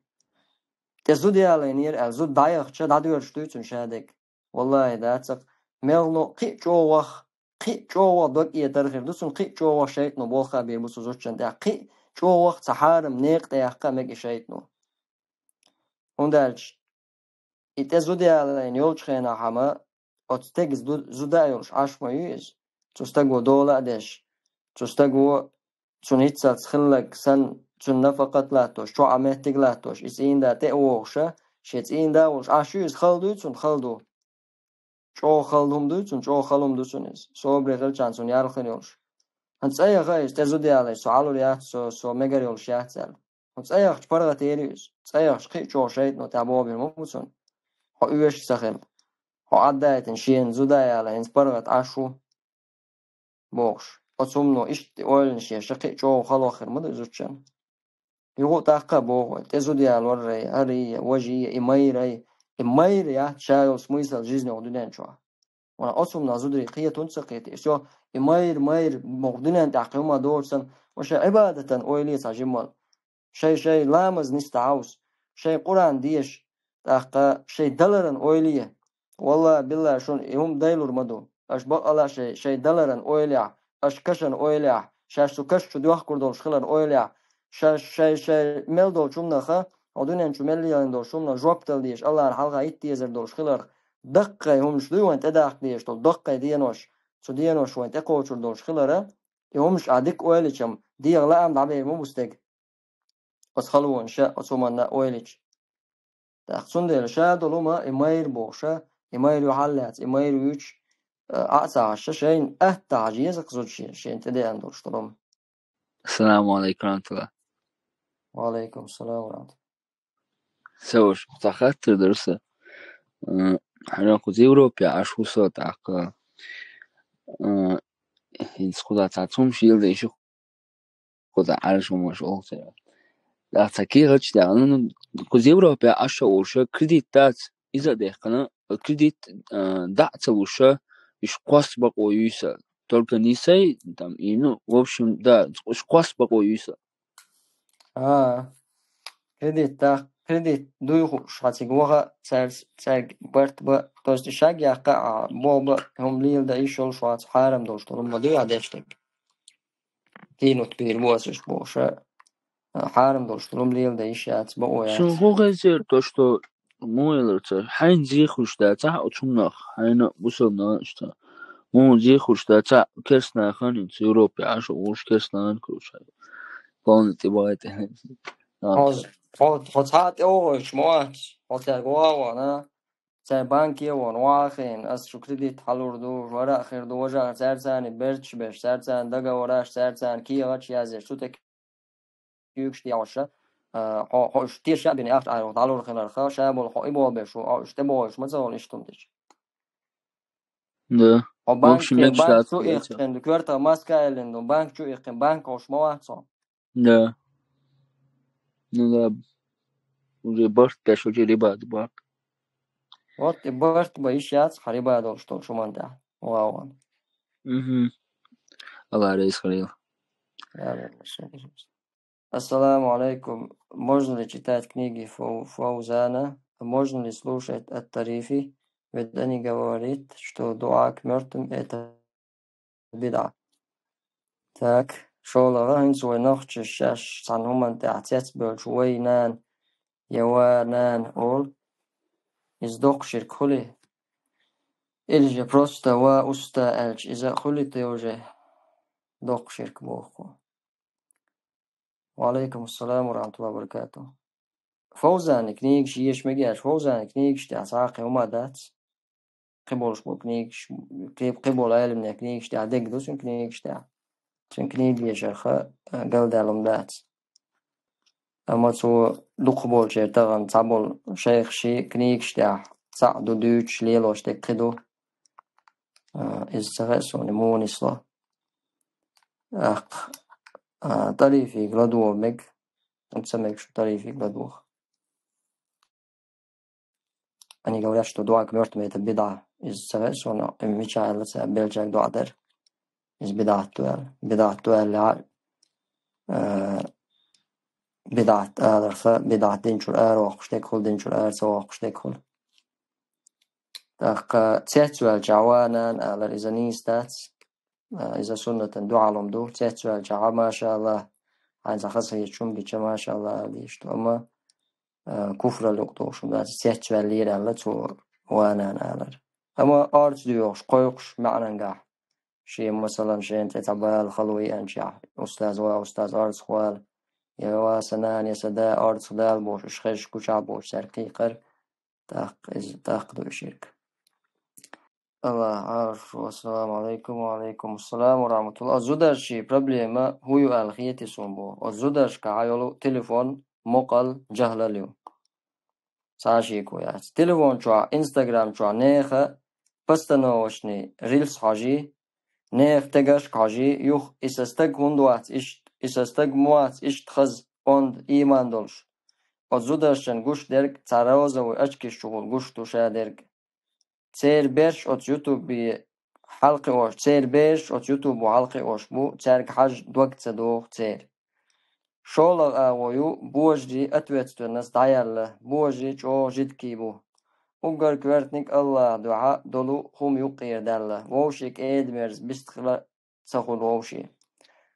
ТӀе зуда ялийнера аьлла зуда дӀаяхча, дӀадоьрзуш дуй цуьнан ша дерг? Валлахьи, дацахь, мелхо кхин а чӀогӀа, кхин а чӀогӀа дог этар хир ду цунна, кхин а чӀогӀа шайтӀано болх бийр бу цу зудчун тӀехь, кхин а чӀогӀа цхьа хьарам некъа тӀе яккха а мега и шайтӀано. ХӀунда аьлча и тӀе зуда ялийна йолчу хенахь хьама, оцу стеган зу-, зуда а йолуш Ӏаш ма ю иза. Цу стаго дола а деш, цу стаго цунна хӀинццалц хилларг санна, цунна нафакъат латтош, чохь а меттиг латтош, и цӀийнан да тӀе а вогӀуша, шен цӀийнан да а волуш Ӏаш ю иза, хала дуй цунна, хала ду. ЧӀогӀа хала хӀума дуй цунна, чӀогӀа хала хӀума ду цунна иза. Собаре хилчахьана цунна ял хир йолуш. ХӀан цӀа яха иза, тӀе зуда ялийча, со Ӏалур яц, со, со мегар йолуш яц аьлла. ХӀун цӀа яхча паргӀат ери иза. ЦӀа яхча кхин а чӀогӀа шайтӀано тӀехь бохабийр ма бу цунна. Хьо оьшуш ца хилла. Хьо Ӏаддайтина шена зуда а ялийна, хӀинца паргӀат Ӏаш ву бохуш. Оцу хӀумано иштта ойланаш еш, кхин а чӀогӀа хала хир ма ду и зудчун. Юха а тӀаккха а боху вай, тӀе зуда ялор ай, хӀара я, важа я, и майра ай, и майра яц ша йолу смысл жизни оха дуьнен чохь. Вана оцу хӀуманах зударий кхета хӀунда ца кхетий? Всё, и майра, майра, муха дуьнен тӀехь кхин хӀума доцу санна, ва шайн Ӏибадатан ойла е цхьа жимма. Шайн, шайн ламаз нисдан хьовса, шайн Къуръан деша, тӀаккха шайн даларан ойла е. Валлахьи, биллахьи, шуна и хӀума дайлур ма ду. Аша бакъала а шайн, шайн даларан ойлехь, аша кашан ойлехь, шаьш цу каш чу доьхкур долуш хиларан ойлехь, шаьш шайн, шайн мел долчу хӀуманаха, хьо дуьнен чу мел лелийна долчу хӀуманах жоп дала дезаш, Аллахьан хьалха хӀитта дезар долуш хиларх, даккхий хӀуманаш дуй вайн тӀедаккха дезаш долу, даккхий денош, цу денош вайн тӀекхочур долуш хилара, и хӀуманаш ахь дика ойла йича-м, дегӀан лаам дӀабер ма бу стеган. Оцу халонаш а, оцу хӀуманна а ойла йича. ТӀаккха цундела ша долу хӀума и майра бохуша, и майра юхьал лаьцна, и майра вуьйцуш, а, Ӏа а ца хьажа, шайна атта хьажа еза-кх зуда шен, шена тӀедеана долуш долу хӀума. Ассаламу алейкум ва рахматуллах. Ва алейкум салам ва рахматуллах. Саваш, цхьа хаттар дара сан. М, хьан кхуза Европе Ӏаш ву со тӀаккха. М, хӀинца кхуза цхьа цхьа хӀумнаш йилла дайша кхуза Ӏаьржа хӀуманаш олу цара. ТӀаккха цхьа кехаташ даьхна, ну, кхуза Европе Ӏаш а волуша кредит дац, иза а даьккхина, кредит, а, дӀа а ца луша, уьш кхосса бакъо юьйса. Только не сай, там, и, ну, в общем, да, уьш кхосса бакъо юьйса. А, кредит, да, кредит дуй хууш, хьан цига ваха, цаьрца, цаьрга барт ба, то есть шаг яккха, а, бо ба, хӀума лела дан йиш йолуш вац, хьарам долуш долу хӀума ма дуй, а, деш дерг. Кинут бийр бу аса уьш бохуша, а, хьарам долуш долу хӀума лела дан йиш яц, бакъо яц. Суна хӀун хезира, то, что муха элира цара, хьайна зе хуьлуш дацахь оцу хӀуманах, хьайна бусалба нахана иштта. Муха зе хуьлуш дацахь, керста нахана, хӀинца Европе Ӏаш а волуш керста нахана хуьлуш хьайна. Полный тӀебагӀа тӀе. Хьо, хьо, хьо цхьа а тӀе вогӀуьйтуш ма вац, хьо цаьрга вогӀа а вахана, цара банке а вахана, вахийна, ас шу кредит хьалур ду, вара а хир ду, важа а хир, цаьрца царна берташ беш, цаьрца царна договораш, цаьрца царна кехаташ язъеш, цу тӀе куьйгаш дӀаоьхуш, а, хьо, хьо уьш теша а бина, ахча Ӏа дӀалур хиларха, ша болу хьо и болу беш ву, хьо уьш тӀебогӀуш ма ца волу иштта хӀума дича. Да. Хьо в общем, банке, мегаш банк дац чу хилла ца. Иккхина ду, коьртах маска а аьллина ду, банк чу иккхина, банк хьовш ма вац хьо. Да. Ну да. Уже барт деш, уже риба ду бакъ. Вот и барт ба йиш яц хьан риба долуш долу хӀуман тӀехь. Вау. Мгм. Алла реза хуьлийла. Ассаламу алейкум. Можно ли читать книги Фау-, Фаузана? Можно ли слушать Ат-Тарифи? Ведь они говорят, что дуа к мёртвым — это бидъа. Так, шоллагӀа, хӀинца вай нохчаша шаьш цхьана хӀуманна тӀехь цецбевлча, вай нана я ва нана олу, иза доккха ширк хуьлий? Или же просто ва уста аьлча, иза хуьлий те уже доккха ширк боху? Ва алейкум ассалам ва рахматуллахи ва баракатух. Фаузани книгаш еша мегаш, Фаузани книгаш тӀехь цхьа а кхин хӀума дац. Кхин болуш болу книгаш, кхин, кхин болу Ӏеламнехан книгаш тӀехь дерг ду цуьнан книгаш тӀехь. Цуьнан книгаш ешарх, а, галдаьлла хӀума дац. Амма цо дукхахболчеран тахана цхьаболу шайхашийн книгаш тӀехь цхьаъ ду дуьйцуш, лелош дерг кхин ду. А, иза ца хаьа суна, муха нисло. ТӀаккха, а, Тарифига ладогӀа мега, ца мега шу Тарифига ладогӀа. Они говорят, что дуа к мёртвым — это бидъа. Иза ца хаьа суна, мичахь аьлла цара беллачаьрга дуа дар. Иза бидъат ду аьлла. БидӀат ду аьлла, э, бидӀат аларх, бидӀат динчуьра аравоккхуш дерг хуьлу, динчуьра ара ца воккхуш дерг хуьлу. ТӀаккха цецваьлчахь ва нана алар иза нийса дац. Э, иза суннатан дуӀа лур ду. Цецваьлчахь, машаАллахӀ, хьайна цхьа хазахеташ хӀума гича, машаАллахӀ ала дезаш ду. Амма, э, куфралла юкъа долуш хӀума дац, цецваьллера аьлла цо ва нана алар. Амма орца доьхуш, кхойкхуш маьӀнангахь, шен, масалан, шена тӀе цхьа бала хала ву еанчахь, устаз, ва устаз, орцах вала, я ва сан нана, я сан да, орцах дала бохуш, уьш хезча гучахь бохуш, цаьрга кхайкхар, тӀаккха иза, тӀаккха ду и ширк. АллахӀ Ӏалаш, ассаламу алейкум. Ва алейкум ассалам ва рахматуллах. Зударшийн проблема хӀун ю аьлла хетий суна боху. Оцу зударшкахь йолу телефон мукъал, жахӀлал ю. Цхьа а шеко яц. Телефон чохь, Instagram чохь нехан постановочный рилс хьожий, нехан тегаршка хьожий, юха и сан стаг хӀунда вац иштта, и сан стаг ма вац иштта хаза, онда, ийман долуш. Оцу зударшна гуш дерг цхьа розовый очкиш чухула гуш ду ша дерг. Церан берш оцу ютубе хьалакхиош, церан берш оцу ютубо хьалакхиош бу, цаьрга хьажа дог ца доху церан. ШолгӀа агӀо ю, божарий ответственность дӀаяьлла, божарий чӀогӀа жидкий бу. Уггар коьртаниг АллахӀан дуьхьа долу хӀума юккъера даьлла, вовшийн кӀеда-мерза бистхила ца хуьлу вовшийн.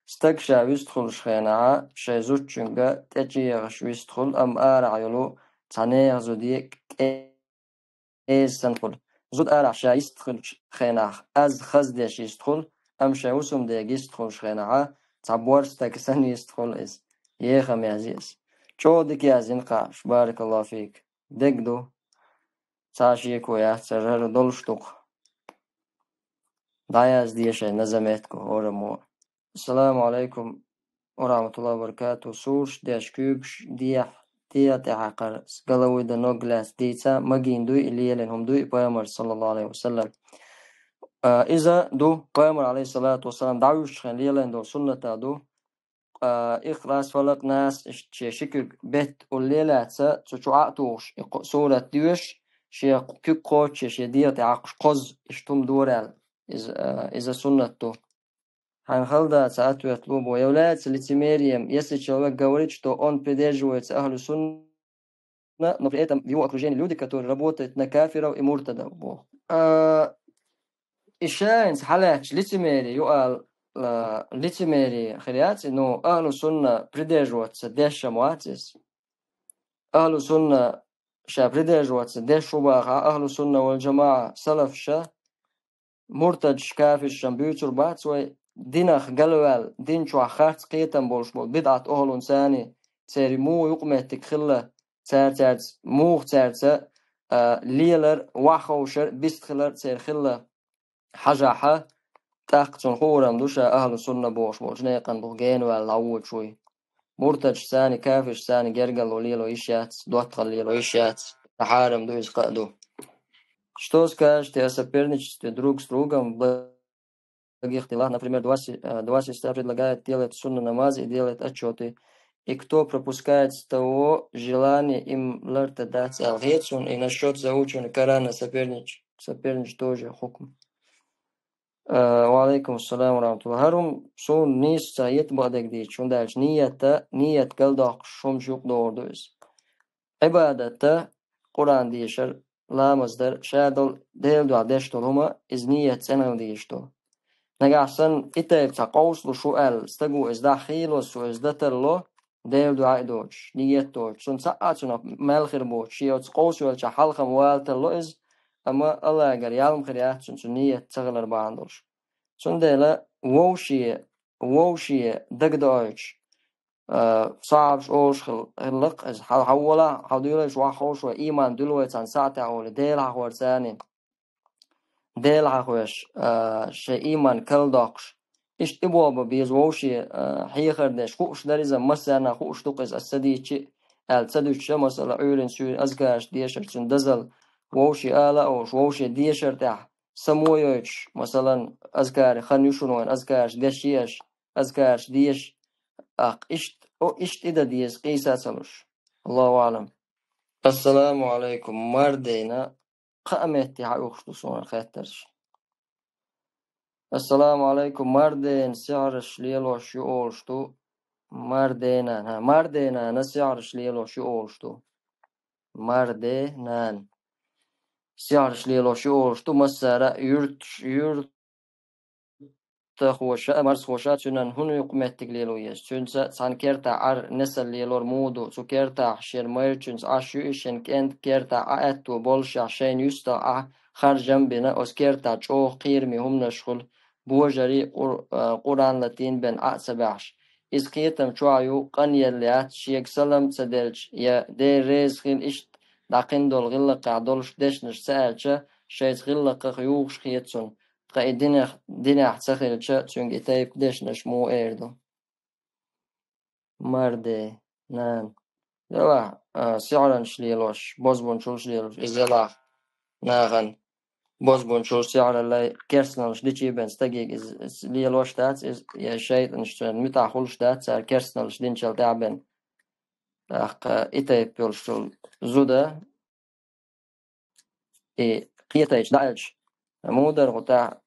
Стаг ша вистхуьлуш хенахь, шайн зудчуьнга тӀечӀегӀаш вистхуьлу, амма арахь йолу цхьа нехан зуде кӀе- эза санна хуьлу. Зуда арахь ша йистхуьлучу хенахь, аз хаза деш йистхуьлу, амма шайн хӀусамдега йистхуьлуш хенахь, цхьа борз стаг санна йистхуьлу иза. Еха меза иза. ЧӀогӀа дика яздина кхаъ, баракаллаху фик. Дерг ду. Цхьа а шеко яц, цара хӀара долуш ду-кх. ДӀаязде шайн назаметку, хӀораммо. Ассаламу алейкум ва рахматуллахи ва баракатух. Сураш деш куьйгаш дехьа, дегӀа тӀехьакхар, с головы до ног лаьцна дийца, магийна дуй и лелийна хӀума дуй и пайхамар, саллаллаху алейхи ва саллям. А, иза ду, пайхамар, алейхиссалату вассалам, дӀавуьжучу хенахь лелийна долу суннатех ду. А, Ихлас, Фалакъ, Нас, иштта шен ши куьг бетта улле а лаьцна, цу чу Ӏа а тухуш, и кхо-, сурат доьшуш, шен куьг кхочуш, шен дегӀа тӀе Ӏаккхуш кхозза, иштта хӀума дора аьлла. Иза, а, иза суннат ду. Хьайна хала дац ответ лур бу. Является лицемерием, если человек говорит, что он придерживается Ахлю Сунна, но при этом в его окружении люди, которые работают на кафиров и муртадов. Бо. А, и ша хӀинца хьалаьцча лицемерие ю аьлла, а, лицемерие хир яц и, ну, Ахлу Сунна придерживаться деш ма вац иза. Ахлу Сунна ша придерживаться деш ву бахахь, Ахлу Сунна вал ЖамаӀа, салаф ша, муртадаш, кафиршан буьйцур бац вай, динах галваьлла, дин чохь харц кхетам болуш болу бидӀат охьалун царний, церан муха юкъаметтиг хилла, цара цаьрца, муха цаьрца, а, лелар, вахховшар, бистхилар церан хилла хьажахьа, тӀаккха цунна хуурам ду ша Ахлу Сунна бохуш болчу некъан бух генаваьлла дӀавоьдуш вуй. Муртадаш царний, кафирш царний гергарло лело йиш яц, доттагӀалла лело йиш яц. Хьарам ду иза, кхаъ ду. Что скажете о соперничестве друг с другом в благих делах? Например, два, се- э, два сестра предлагают делать сунна намаз и делать отчёты. И кто пропускает с того желания им ларта дать. А, хецун, и насчёт заучивания Корана сопернич-, сопернич тоже хукм. Э, ва алейкум ассалам ва рахматуллах. ХӀара хӀума суна нийса ца хета бакъдерг дийцича, хӀунда аьлча нийят, нийят галдоккхуш хӀумаш юкъе догӀур ду иза. Ӏибадат, Къуръан дешар, ламаз дар, ша долу Делан дуьхьа деш долу хӀума, иза нийят цӀена хила дезаш ду. Нагахь санна и тайпа цхьа къовсалуш ву аьлла, стаго иза дӀахийло, цо иза дӀатарло, Делан дуьхьа а доцуш, нийят доцуш, цунна цхьа а цунах мел хир боцуш, шен оцу къовса йолчохь хьалха-м вала тарло иза, амма Аллагьгара ял-м хир яц цунна, цуьнан нийят ца хилар бахьана долуш. Цундела вовше, вовше дагадоуьйтуш, а, сахьабаш олуш хил-, хилла-кх иза, хьал хьан волахь, хьан дуьйлайша вахь ховш вай, ийман дуьллу вай цхьана сахьтехь олий, Дела хьахорца царний. Дела хьахош, а, шайн ийман карладоккхуш. Иштта и боху беза вовше, а, хьехар деш, хууш дара иза, массарна хууш ду-кх иза, аса ца дийцича а, аьлла ца дуьтуш а, масала, Ӏуьйранна, суьйранна азкараш дешар, цуьнан дозалла вовше ала а олуш, вовше дешар тӀехь само йойтуш, масалан, азкаре хан ю шуна вайн, азкараш деш еш, азкараш деш, аккха иштта, о, иштта и дан деза, къийса а ца луш. Аллаху аълам. Ассаламу алейкум, Мардена. Кхаа метте хьан уьхуш ду суна хеттарш. Ассаламу алейкум, Мардена сихьраш лелош ю олуш ду. Марденан, хӀа, Марденана сихьраш лелош ю олуш ду. Марденан. Сихьраш лелош ю олуш ду, массара а юьрташ, юрт тахоша а, марсхоша а цуьнан хӀун юкъа меттиг лело еза? Цуьнца цхьана кертахь Ӏар несал лелор муха ду? Цу кертахь шен майрачуьнца Ӏаш ю иза, шен кӀентан кертахь Ӏа аьтто боллушехь, шайна юьстах Ӏа харжам а бина, оцу кертахь чӀогӀа кхераме хӀуманаш хуьлу, божарий, Къур-, а, Къуръан латийна бен Ӏа а ца баьхьаш. Иза кхетам чохь ю, къанъелла яц, шега салам ца делча, я Дела реза хила иштта дӀакхин долу гӀиллакхехь долуш дешнаш ца аьлча, шайца гӀиллакхах юхуш хета цунна. Ткъа и динех, динехь ца хилча, цуьнга и тайпа дешнаш муха эр ду? Марде, нана. Делахь, а, сихьранаш лелош, бозбунчаллаш лелош, иза делахь нахана бозбунчаллаш, сихьраллай керстаналлаш дичий бен стаге иза, иза лелош дац, иза, я шайтӀанаш цуьнан муьтӀахь хуьлуш дац, цара керстаналлаш динчул тӀаьхьа бен. ТӀаккха и тайпа йолуш долу зуда, и кхетайча дӀааьлча, муха дара хӀу тӀаккха,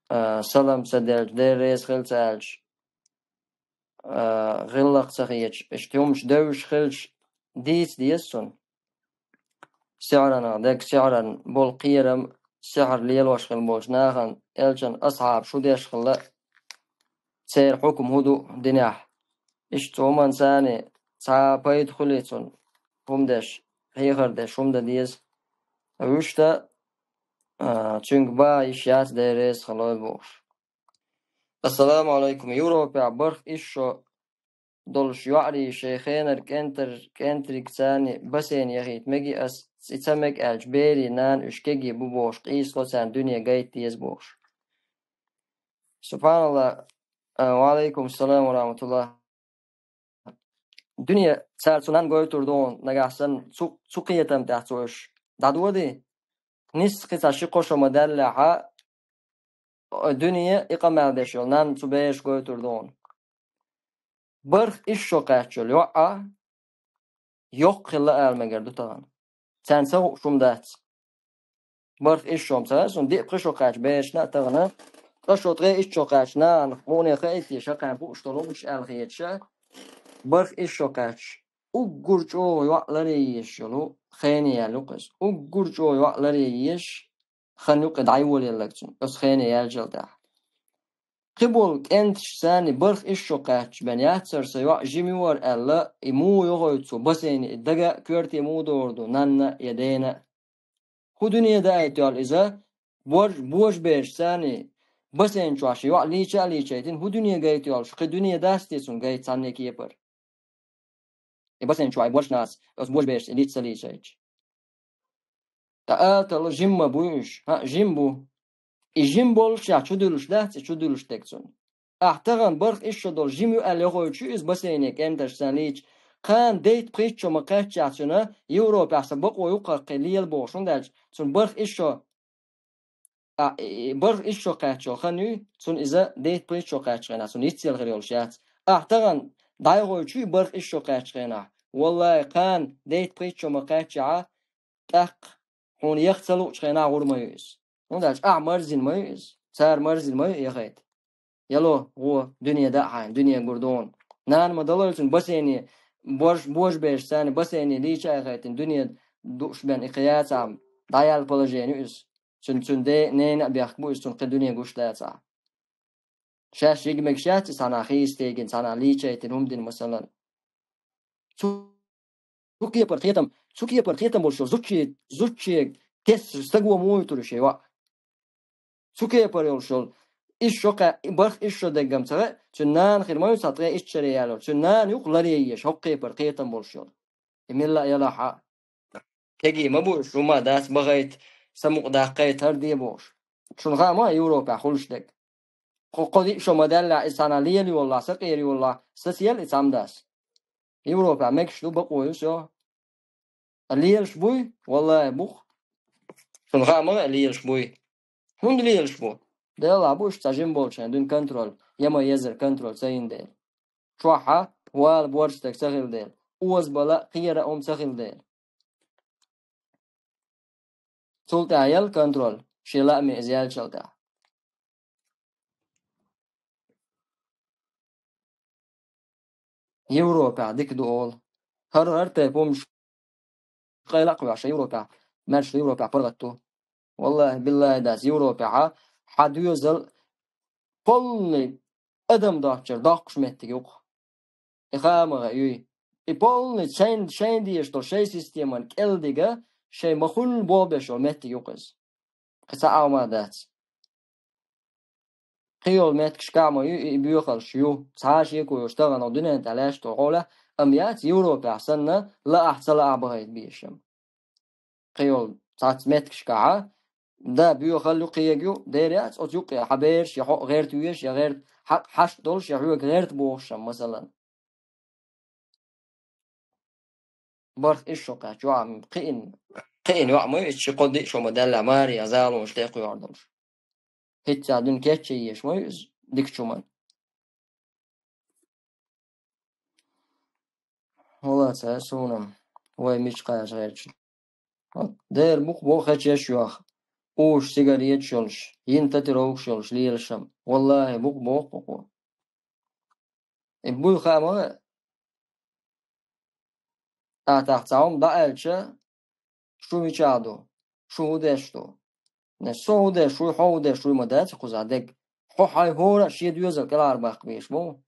а, салам ца делча, Дела реза хила ца аьлча, а, гӀиллакх ца хеташ, иштта хӀумаш девзаш хилча, дийца деза цунна. Сихьранах дерг, сихьран болу кхерам, сихьр лелош хила болчу нахана, элчан асхьабаш хӀун деш хилла, церан хьукам хӀун ду динехь. Иштта цу хӀуманца цхьа пайда хуьлий цунна, хӀума деш, хьехар деш хӀума дан деза. Вуьшта, а, цуьнга бан йиш яц, Дела реза хилойла бохуш. Ассаламу алайкум. Европехь барх исс шо долуш йоӀарий шайн хенара кӀентар-, кӀентариг царний бассейн яхийта мегий ас, и ца мега аьлча, берийн нана уьш кегий бу бохуш, къийсало царна дуьне гайта деза бохуш. Субханалла. А, ва алайкум салам ва рахматуллах. Дуьне цара цу нанна гойтур ду хьуна, нагахь санна цу, цу кхетам тӀехь цо уьш дӀадодий? Нийса кхин цхьа ши-кхо шо ма-даьллехьа, дуьне и къамел деш йолу нанна цу бераш гойтур ду хьуна. Барх исс шо кхаьчча йолу йоӀ а йоккха хилла ала мегар ду тахана. Царна ца хууш хӀума дац. Барх исс шо ма ца хаьа суна, диъ-пхи шо кхаьчча берашна а тахана, ткъа шо, ткъе исс шо кхаьчча нахана муха хаийта, ша кхайна хууш долу хӀуманаш аьлла хеташ а, барх исс шо кхаьчча, уггар чӀогӀа йоӀ ларъе езаш йолу хене яьлла ю-кх иза. Уггар чӀогӀа йоӀ ларъе езаш хан ю-кх и дӀайолаелларг цуьнан, оцу хене яьллачул тӀаьхьа. Кхин болу кӀенташ царний барх исс шо кхаьчча бен яцара сан йоӀ жима ю хӀара аьлла, и муха йохуьйту цо бассейне, и дага а, коьрте муха догӀур ду, нанна а, я дена а? ХӀун дуьне даийта йолу иза, бож-, божабераш царний бассейн чохь шен йоӀ лийча а лийчийтина, хӀун дуьне гайта йолуш, кхин дуьне дац те цунна гайта цхьанне кепара? И бассейн чохь и божнаш, оцу божаберашца и лийча ца лийчийтча. Ткъа ала тарло жима ма буй уьш? ХӀаъ, жима бу. И жима боллушехь чудуьллуш дац и чудуьллуш дерг цунна? Ахь тахана барх исс шо долу жима ю аьлла йохуьйтуш ю иза бассейне кӀенташ царна лийча? Кхана дейтта-пхийтта шо ма кхаьччехь цуьнан, Европехь сан бакъо ю-кх кхин лела бохуш, хӀунда аьлча цунна барх исс шо, а, и, и, барх исс шо кхаьчча йолу хан юй, цунна иза дейтта-пхийтта шо кхаьччу хенахь, цунна йицъелла хир йолуш яц. Ахь тахана дӀайохуьйтуш юй барх исс шо кхаьччу хенахь? Валлахи, кхана дейтта-пхийтта шо ма кхаьччехьа, тӀаккха хьуна яха ца луучу хенахь гӀур ма ю иза. ХӀунда аьлча ахь марзина ма ю иза. Цара марзина ма ю яхайта. Яло, гӀо, дуьне даа хьайна, дуьне гур догӀун. Нана ма далой цунна бассейне, борш-, божабераш царна бассейне лийча а яхайтина, дуьне дууш бен и кхин яцахь, дӀаяьлла положение ю иза. Цун, цун де-, нена а бехк бу иза, цунна кхин дуьне гуш дацахь. Шаьш йига мегаш яц и цхьанхьа хийца тегина, цхьанхьа лийчайтина хӀума дина, масалан. Цу, цу кепара кхетам, цу кепара кхетам болуш йолу зудче-, зудчега тесна стаг вон муха вуьтур ю шен йоӀ? Цу кепара йолуш йолу, исс шо кхаь-, барх исс шо деггам ца хаьа, цуьнан нана хир ма ю цхьа ткъе итт шаре ялор, цуьнан нана юкъ ларъе езаш, хӀокху кепара кхетам болуш йолу. И милла а ялахь а, кегий ма бу уьш, хӀума дац, бахайта, самукъадаккхайта, хӀара де бохуш. Шуна хаьа ма Европехь хуьлуш дерг. Кхо, кхо-диъ шо ма даьллехь, иза цхьанхьа лела йолалахь, сакъера йолалахь, сацаелла и цхьамдас. Европехь мегаш ду, бакъо ю со. Лелаш буй? Валлахи, бу-кх. Шуна хаьа ма хаьа, лелаш буй. ХӀунда лелаш бу? Делахь бу уьш цхьа жима болчарна дуьйна контроль, я ма езара контроль ца йина дела. Чохь а вала борша стаг ца хилла дела. Озабала а, кхера а хӀума ца хилла дела. Цул тӀаьхьа яла контроль, шен лааме иза яьллачул тӀаьхьа. Европехь дика ду олу. ХӀара, хӀара тайпа хӀуманаш къайла а кхоьхьуш, Европехь, маьрша Европехь паргӀат ду. Валлахи, биллахи, дац, Европехь хьан доьзал полный адам доцчуьра доккхуш меттиг ю-кх. И хаа ма хаьа юй. И полный шайн, шайн дезаш долу шайн системан кӀелдига, шайн ма-хуьллу болх беш йолу меттиг ю-кх иза. Кхин цхьа а хӀума дац. Кхин йолу меттигашкахь ма ю и, и боьхалш ю. Цхьа а шеко йолуш тахана дуьнен тӀехь лаьшта хьолехь, амма яц Европехь санна, лаахь ца лаахь бахайта безаш-м. Кхин йолу цхьацца меттигашкахь а, да, боьхалла ю, кхига ю, дера яц, оцу юккъе хьан бераш, я хьо гӀерта везаш, я гӀерта хьакъ хьашт долуш, я хьоьга гӀерта бохуш-м, масалан. Барх исс шо кхаьчча, йоӀ-м кхиъна, кхиъна йоӀ ма ю иза, ши-кхо-диъ шо ма даьллехь, маре а, залонаш тӀе а кхоьхьур долуш. ХӀинца дуьйна кечъян езаш ма ю иза дикачу хӀуманна. ХӀула ца суна, вай мича кхача гӀерташ. Дера бу-кх боху хечеш йоха, уьш сигареташ йолуш, йина татуировкаш йолуш лелаш-м. Валлахи, бу-кх боху кхо. И буй хаа ма хаьа. Атахь цхьа хӀума дӀааьлча, шу мичахь ду? Шу хӀун деш ду? Не, со хӀун деш вуй, хьо хӀун деш вуй ма дац кхузахь дерг. Хьо хьайн хӀора а шен доьзал кӀелхьарбаккха безаш бу.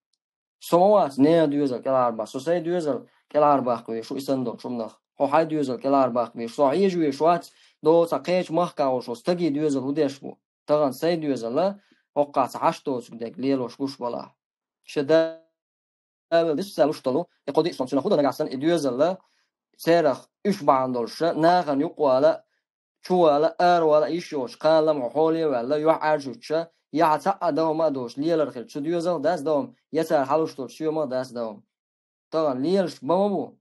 Со ма вац нехан доьзал кӀелхьарбаккха. Со сайн доьзал кӀелхьарбаккха везаш ву и санна долчу хӀуманах. Хьо хьайн доьзал кӀелхьарбаккха везаш. Со хьежа везаш вац, дола цхьа кхечу махкахь волуш волу стаге доьзал хӀун деш бу. Тахана сайн доьзал а, хӀоккхахь цхьа хьашт доцург дерг лелош гуш балахь. Шен да Дала дисса луш долу, и кхо-диъ шо цуьнан хӀун до нагахь санна и доьзал а, церах уьш бахьана долуш а, нахана юкъавала а, чувала а, аравала а йиш йоцуш, кхана лама хьо хьоле а ваьлла, юьхьӀаьржа хӀуьттуш а, я хьан цхьаъ а дан хӀума а доцуш, лелар хилча цу доьзалх дац дан хӀума, я цара хьалуш долчу соьмах а дац дан хӀума. Тахана лелаш бан ма бу.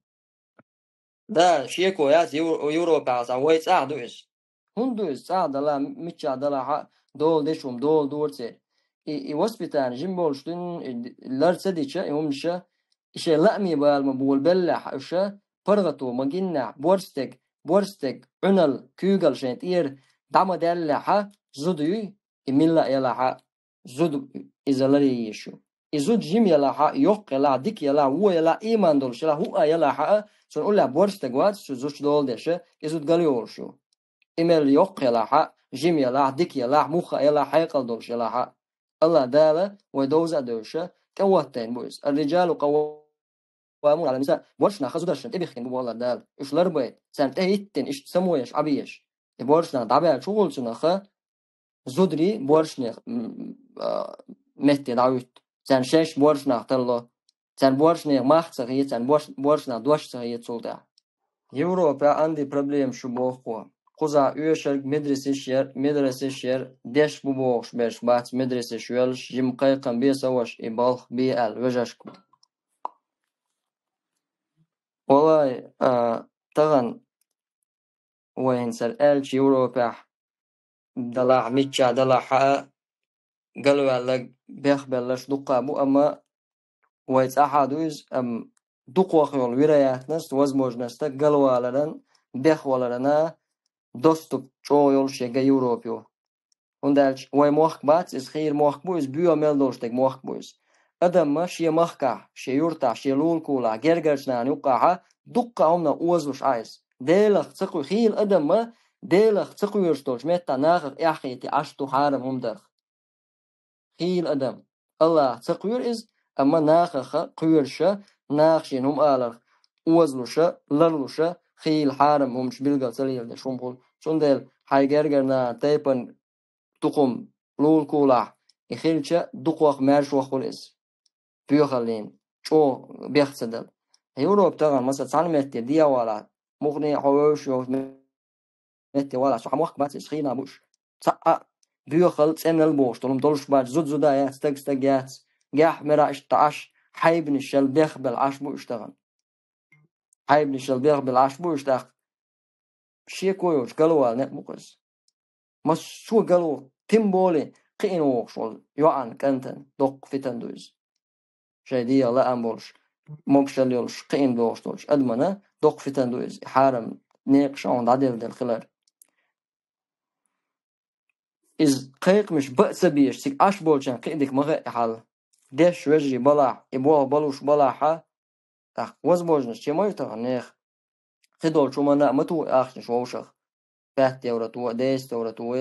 Да, шеко яц, Ев-, Европехь цхьа вай цӀахь ду иза. ХӀунда ду иза цӀахь далахь, миччахь далахь а, дола дечу хӀума дола дора церан. И, и воспитание жима болуш дуьйна, и д-, лар ца дича, и хӀуманаша, и шайн лааме бала ма болабеллехь уьш, паргӀато ма гиннехь, борстег, борстег, Ӏуьнал, куьйгал шайн тӀера дӀа ма даьллехь, зуда юй, и милла а ялахь а, зуда иза ларъе езаш ю. И зуда жима ялахь а, йоккха ялахь а, дика ялахь а, вон ялахь а, ийман долуш ялахь а, хӀуъа ялахь а, цунна уллехь борстаг вац, цу зудчу дола деш, и зуда галйолуш ю. И мел йоккха ялахь а, жима ялахь а, дика ялахь а, муха а ялахь а, хьекъал долуш ялахь а. Аллах Дала вай довза а девзаш, тӀехӀоттийна бу иза. Ар-риджалу къаввамуна Ӏала нниса, боьрша нах зударшна тӀебихкина бу боху Аллах Дала. Уьш ларбайта, царна тӀехӀиттина, иштта само еш, Ӏа безаш. И боьрша нах дӀабаьлча хӀун хуьлу цунах? Зударий боьршанех, м, а, метте дӀахӀуьтту. Царна шаьш боьрша нах тарло. Царна боьршанех мах ца хета, царна боьрш-, боьрша нах дош ца хета цул тӀаьхьа. Европа анди проблема шу боху кхо. Кхузахь оьшург медресеш яр, медресеш яр, деш бу бохуш берш бац медресеш йоьллуш, жима кхайкхам бе ца ваша и балх бе аьлла вежаршка. Валай, а, тахана вайна сара аьлча Европехь далахь, миччахь далахь а, галваьлларг бехбелларш дуккха бу, амма вай цӀахь а ду иза, амма дукхох йолу вероятность, возможность галваларан, бехваларана доступ чӀогӀа йолуш яга Европа ю. ХӀунда аьлча вай мохк бац иза, хийра мохк бу иза, боьха мел долуш дерг мохк бу иза. Адамма шен махкахь, шен юртахь, шен лулакулахь, гергарчу нахана юккъахьа дуккха а хӀуманах озалуш Ӏа иза. Делах ца кхоьруш, хийла адамма Делах ца кхоьруш долчу меттехь нахах эхь хетий Ӏаш ду хьарам хӀума дарх. Хийла адам. Аллах ца кхоьру иза, амма нахаха кхоьруша, наха шена хӀума аларх озалуша, ларлуша, хийла хьарам хӀуманаш билгал ца леладеш хӀума хуьлу. Цундела хьайн гергара нахана тайпана тукхум лулакулахь, и хилча дукхох, маьршох хуьлу иза. Боьхаллина, чӀогӀа бех ца дала. Европа тахана, масала, цхьана метте дехьавалахь, муххале а хьо вевзаш йолчу метте валахь, со хьан мохк бац иза, хенахь бу уьш. Цхьа а боьхалла, цӀеналла бохуш долу хӀума долуш бац, зуда зуда яц, стаг стаг яц, гехь мара иштта Ӏаш, хьайбанашал бехбелла Ӏаш бу уьш тахана. Хьайбанашал бехбелла Ӏаш бу уьш тӀаккха. Шеко йоцуш галвала некъ бу-кх иза. Массо а гало, тем более кхиъна вогӀуш волу йоӀана, кӀантана доккха фитна ду иза. Шайн дегӀан лаам болуш, могушалла йолуш, кхиъна догӀуш долчу адамана доккха фитна ду иза, и хьарам некъаш хьуна дӀаделла хилар. Иза кхайкхамаш бан а ца безаш, цига Ӏаш болчарна кхин а дика ма хаьа и хьал. Дешна вежарий балахь, и болх балуш балахьа, тӀаккха возможность чу ма ю тахана нехан. Кхидолчу хӀуманна а ма туху ахчанаш вовшах. Пять евро туху, десять евро туху.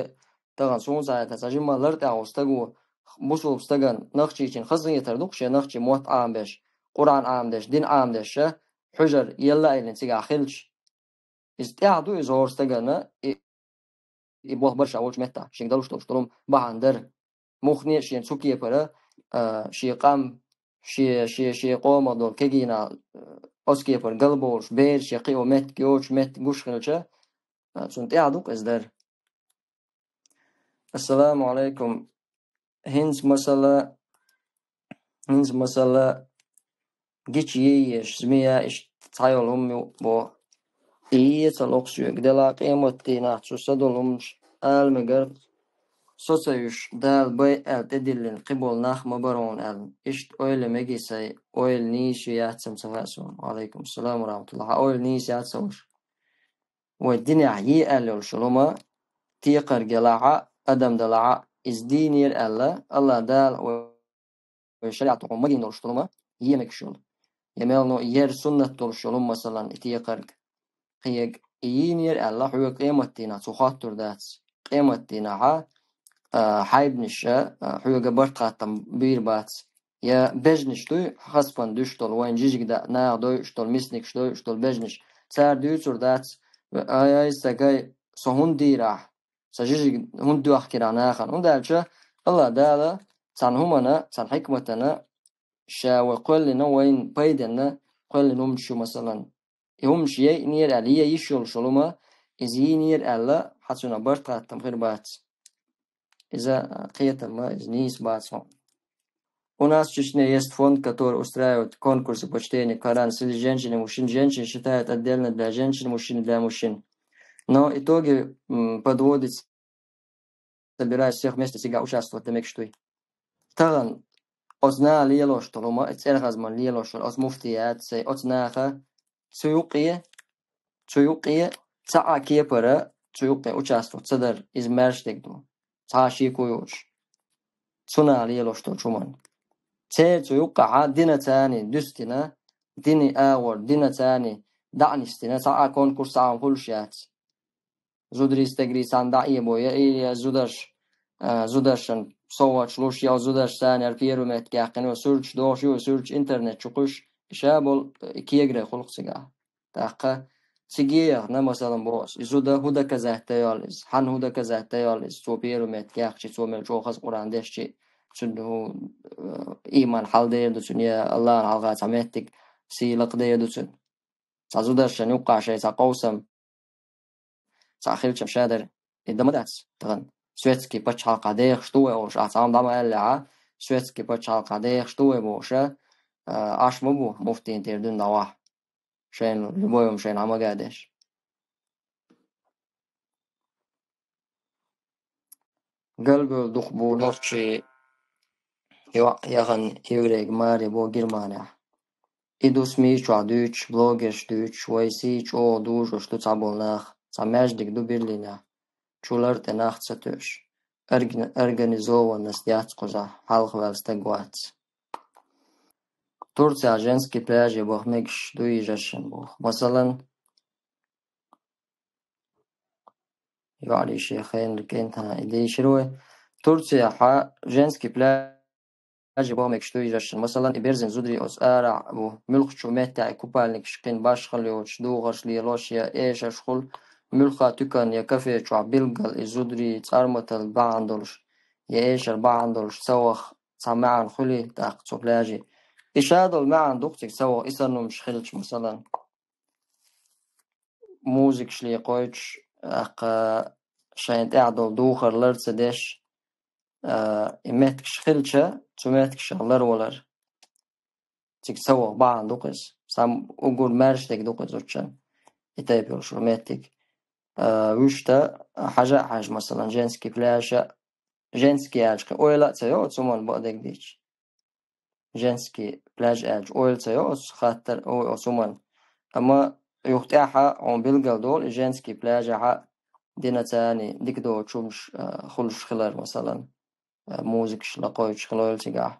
Тахана суна ца хетахь, цхьа жимма лар тӀехь волу стаго, бусулба стагана, нохчичун хазахетар ду-кх шен нохчийн мотт Ӏамабеш, Къуръан Ӏамадеш, дин Ӏамадеш, хьуьжар елла а еллина цигахь хилча. Иза тӀехь ду иза хӀора стагана, и, и болх бар ша волчу меттехь, шега далуш долуш долу хӀума бахьана дара. Муххале а шена цу кепара, а, шен къам, шен, шен, шен къомах долу кегийнах, а, оцу кепара галбовлуш, бераш я кхин а меттиг йоцуш, меттиг гуш хилча, а, цунна тӀехь ду-кх иза дара. Ассаламу алайкум. ХӀинца масала, хӀинца масала, гича йийеш, змея, иштта цхьа йолу хӀума ю боху. И йийца локху соьга, делахь къематдийнахь цу са долу хӀуманаш ала мегар, со ца вуьйш, Дала бай аьлла тӀедиллина кхиболу нах ма бара хьуна аьлла. Иштта ойла мегий сайн, ойла нийса яц ам ца хаьа суна. Ва алайкум салам ва рахматуллах. Хьан ойла нийса яц ам ваша? Вай динехь е аьлла йолуш йолу хӀума, текхарг елахь а, адам далахь а, иза дийнера аьлла, Аллах Дала вай, вай шариӀатехь хӀума ма дийна долуш долу хӀума, е мегаш йолу. Я мел но ер суннат долуш йолу хӀума, масалан, и текхарг, кхин ерг, и йийнера аьлла, хьоьга къематдийнахь цо хоттур дац. Къематдийнахьа, а, хьайбанаш, а, хьоьга барт-хаттам бийр бац. Я бежнаш дуй, хазпана дуьсуш долу, вайна жижиг дан наха дойуш долу, миснигаш дойуш долу бежнаш, цара дуьйцур дац: «Ай, ай, стаг, ай, со хӀунда дийр ахь? Сан жижиг хӀунда доьхкира ахь нахана?» ХӀунда аьлча Аллах Дала цхьана хӀумана, цхьана хьикматана, ша вай кхоьллина, вайна пайденна кхоьллина хӀуманаш ю, масалан. И хӀуманаш яйинера аьлла, е йиш йолуш йолу хӀума, иза йийнера аьлла, хьан цунах барт-хаттам хир бац. Иза, а, кхетам ма, иза нийса бац хьуна. У нас в Чечне есть фонд, который устраивает конкурсы по чтению Корана среди женщин и мужчин. Женщин считают отдельно для женщин, мужчин для мужчин. Но итоги, м, подводятся, собираясь всех вместе цигахь участвовать дан мегаш дуй. Тахана оцу наха лелош долу хӀума, и цӀерхазман лелош долу оцу муфтият, цай оцу наха цу юккъе, цу юккъе цхьа а кепара цу юккъе участвовать ца дара, иза маьрша дерг ду. Цхьа а шеко йоцуш. Цу наха лелош долчу хӀуманна. Церан цу юккъехьа дина царний дуьстина, дини агӀор дина царний даӀнистина, цхьа а конкурс цхьа а хуьлуш яц. Зударий, стегарий цхьаьна дӀаэбо, я, я зударш, а, зударшан совгӀаташ луш, я зударш цхьаьна яра первый меттиг яьккхина, я суьрташ дохуш, я суьрташ интернет чу кхуьш, ша болу, э, кегара хуьлу-кх цигахь. ТӀаккха цига яхана, масалан, боху ас, и зуда хӀун доказать дан йолу иза, хьанна хӀун доказать дан йолу иза, цо первый меттиг яьккхича, цо мел чӀогӀа хаза Къуръан дешча, цуьнан хӀун, э, ийман хьалдер ду цуьнан, я Аллахьан хьалха цхьа меттиг сийлакх дер ду цуьнан. Цхьа зударшан юккъахь шайн цхьа къовсам, цхьа хилчам ша дара. И дан ма дац тахана. Светский пачхьалкхахь дехаш ду вай олуш, ахь цхьа хӀума дӀа ма аьллехьа, светский пачхьалкхахь дехаш ду вай бохуша, а, Ӏаш ма бу муфтийна тӀера дуьйна дӀавахьа. Шайна любой хӀума шайна хьан ма гадеш. Галбевлла дукха бу нохчий, йоӀ яхана еврейга маре бо Германехь. И ду СМИ чохь дуьйцуш, блогерш дуьйцуш, вай сий чӀогӀа дужуш ду цхьаболу нах, цхьа маьждиг ду Берлинехь, чу лар тӀе нах ца тоьуш. организованность яц кхузахь, хьалха ваьлла стаг вац. Турция женский пляже баха мегаш дуй жашан боху. Масалан, юьхьли шен хенал кӀентан и дийшира вай. Турцияхьа женский пляже баха мегаш дуй жашан. Масалан, и берзина зударий оцу арахь бу, муьлххачу меттехь и купальникаш кхин башхалла йоцуш, духарш лелош я эшарш хуьлу, муьлхха туькан я кафе чохь билггал и зударий цӀарматалла бахьана долуш, я эшар бахьана долуш ца ваха цхьа маьӀна хуьлий тӀаккха цу пляже? И ша долу маьӀна ду-кх цига ца ваха, и санна хӀумнаш хилча, масалан, музыкаш ле кхойтуш, тӀаккха шайна тӀехь долу духар лар ца деш, а, и меттигаш хилча, цу меттигашах ларвалар. Цига ца ваха бахьана ду-кх иза. Сам угур маьрша дерг ду-кх иза зудчун. И тайпа йолуш меттиг. А, вуьшта хьажа а хьажа, масалан, женский пляжа, женский аьлча, кхин ойла а ца йо оцу хӀуманна, бакъдерг дийцча. Женский пляж аьлча, ойла ца йо оцу хаттар, ой, оцу хӀуманна. Амма юха тӀаьхьа хьуна билггал долу и женский пляжехьа дина царний дика доцу хӀумнаш, а, хуьлуш хилар, масалан, а, музыкаш лакхойтуш хилойла цигахь.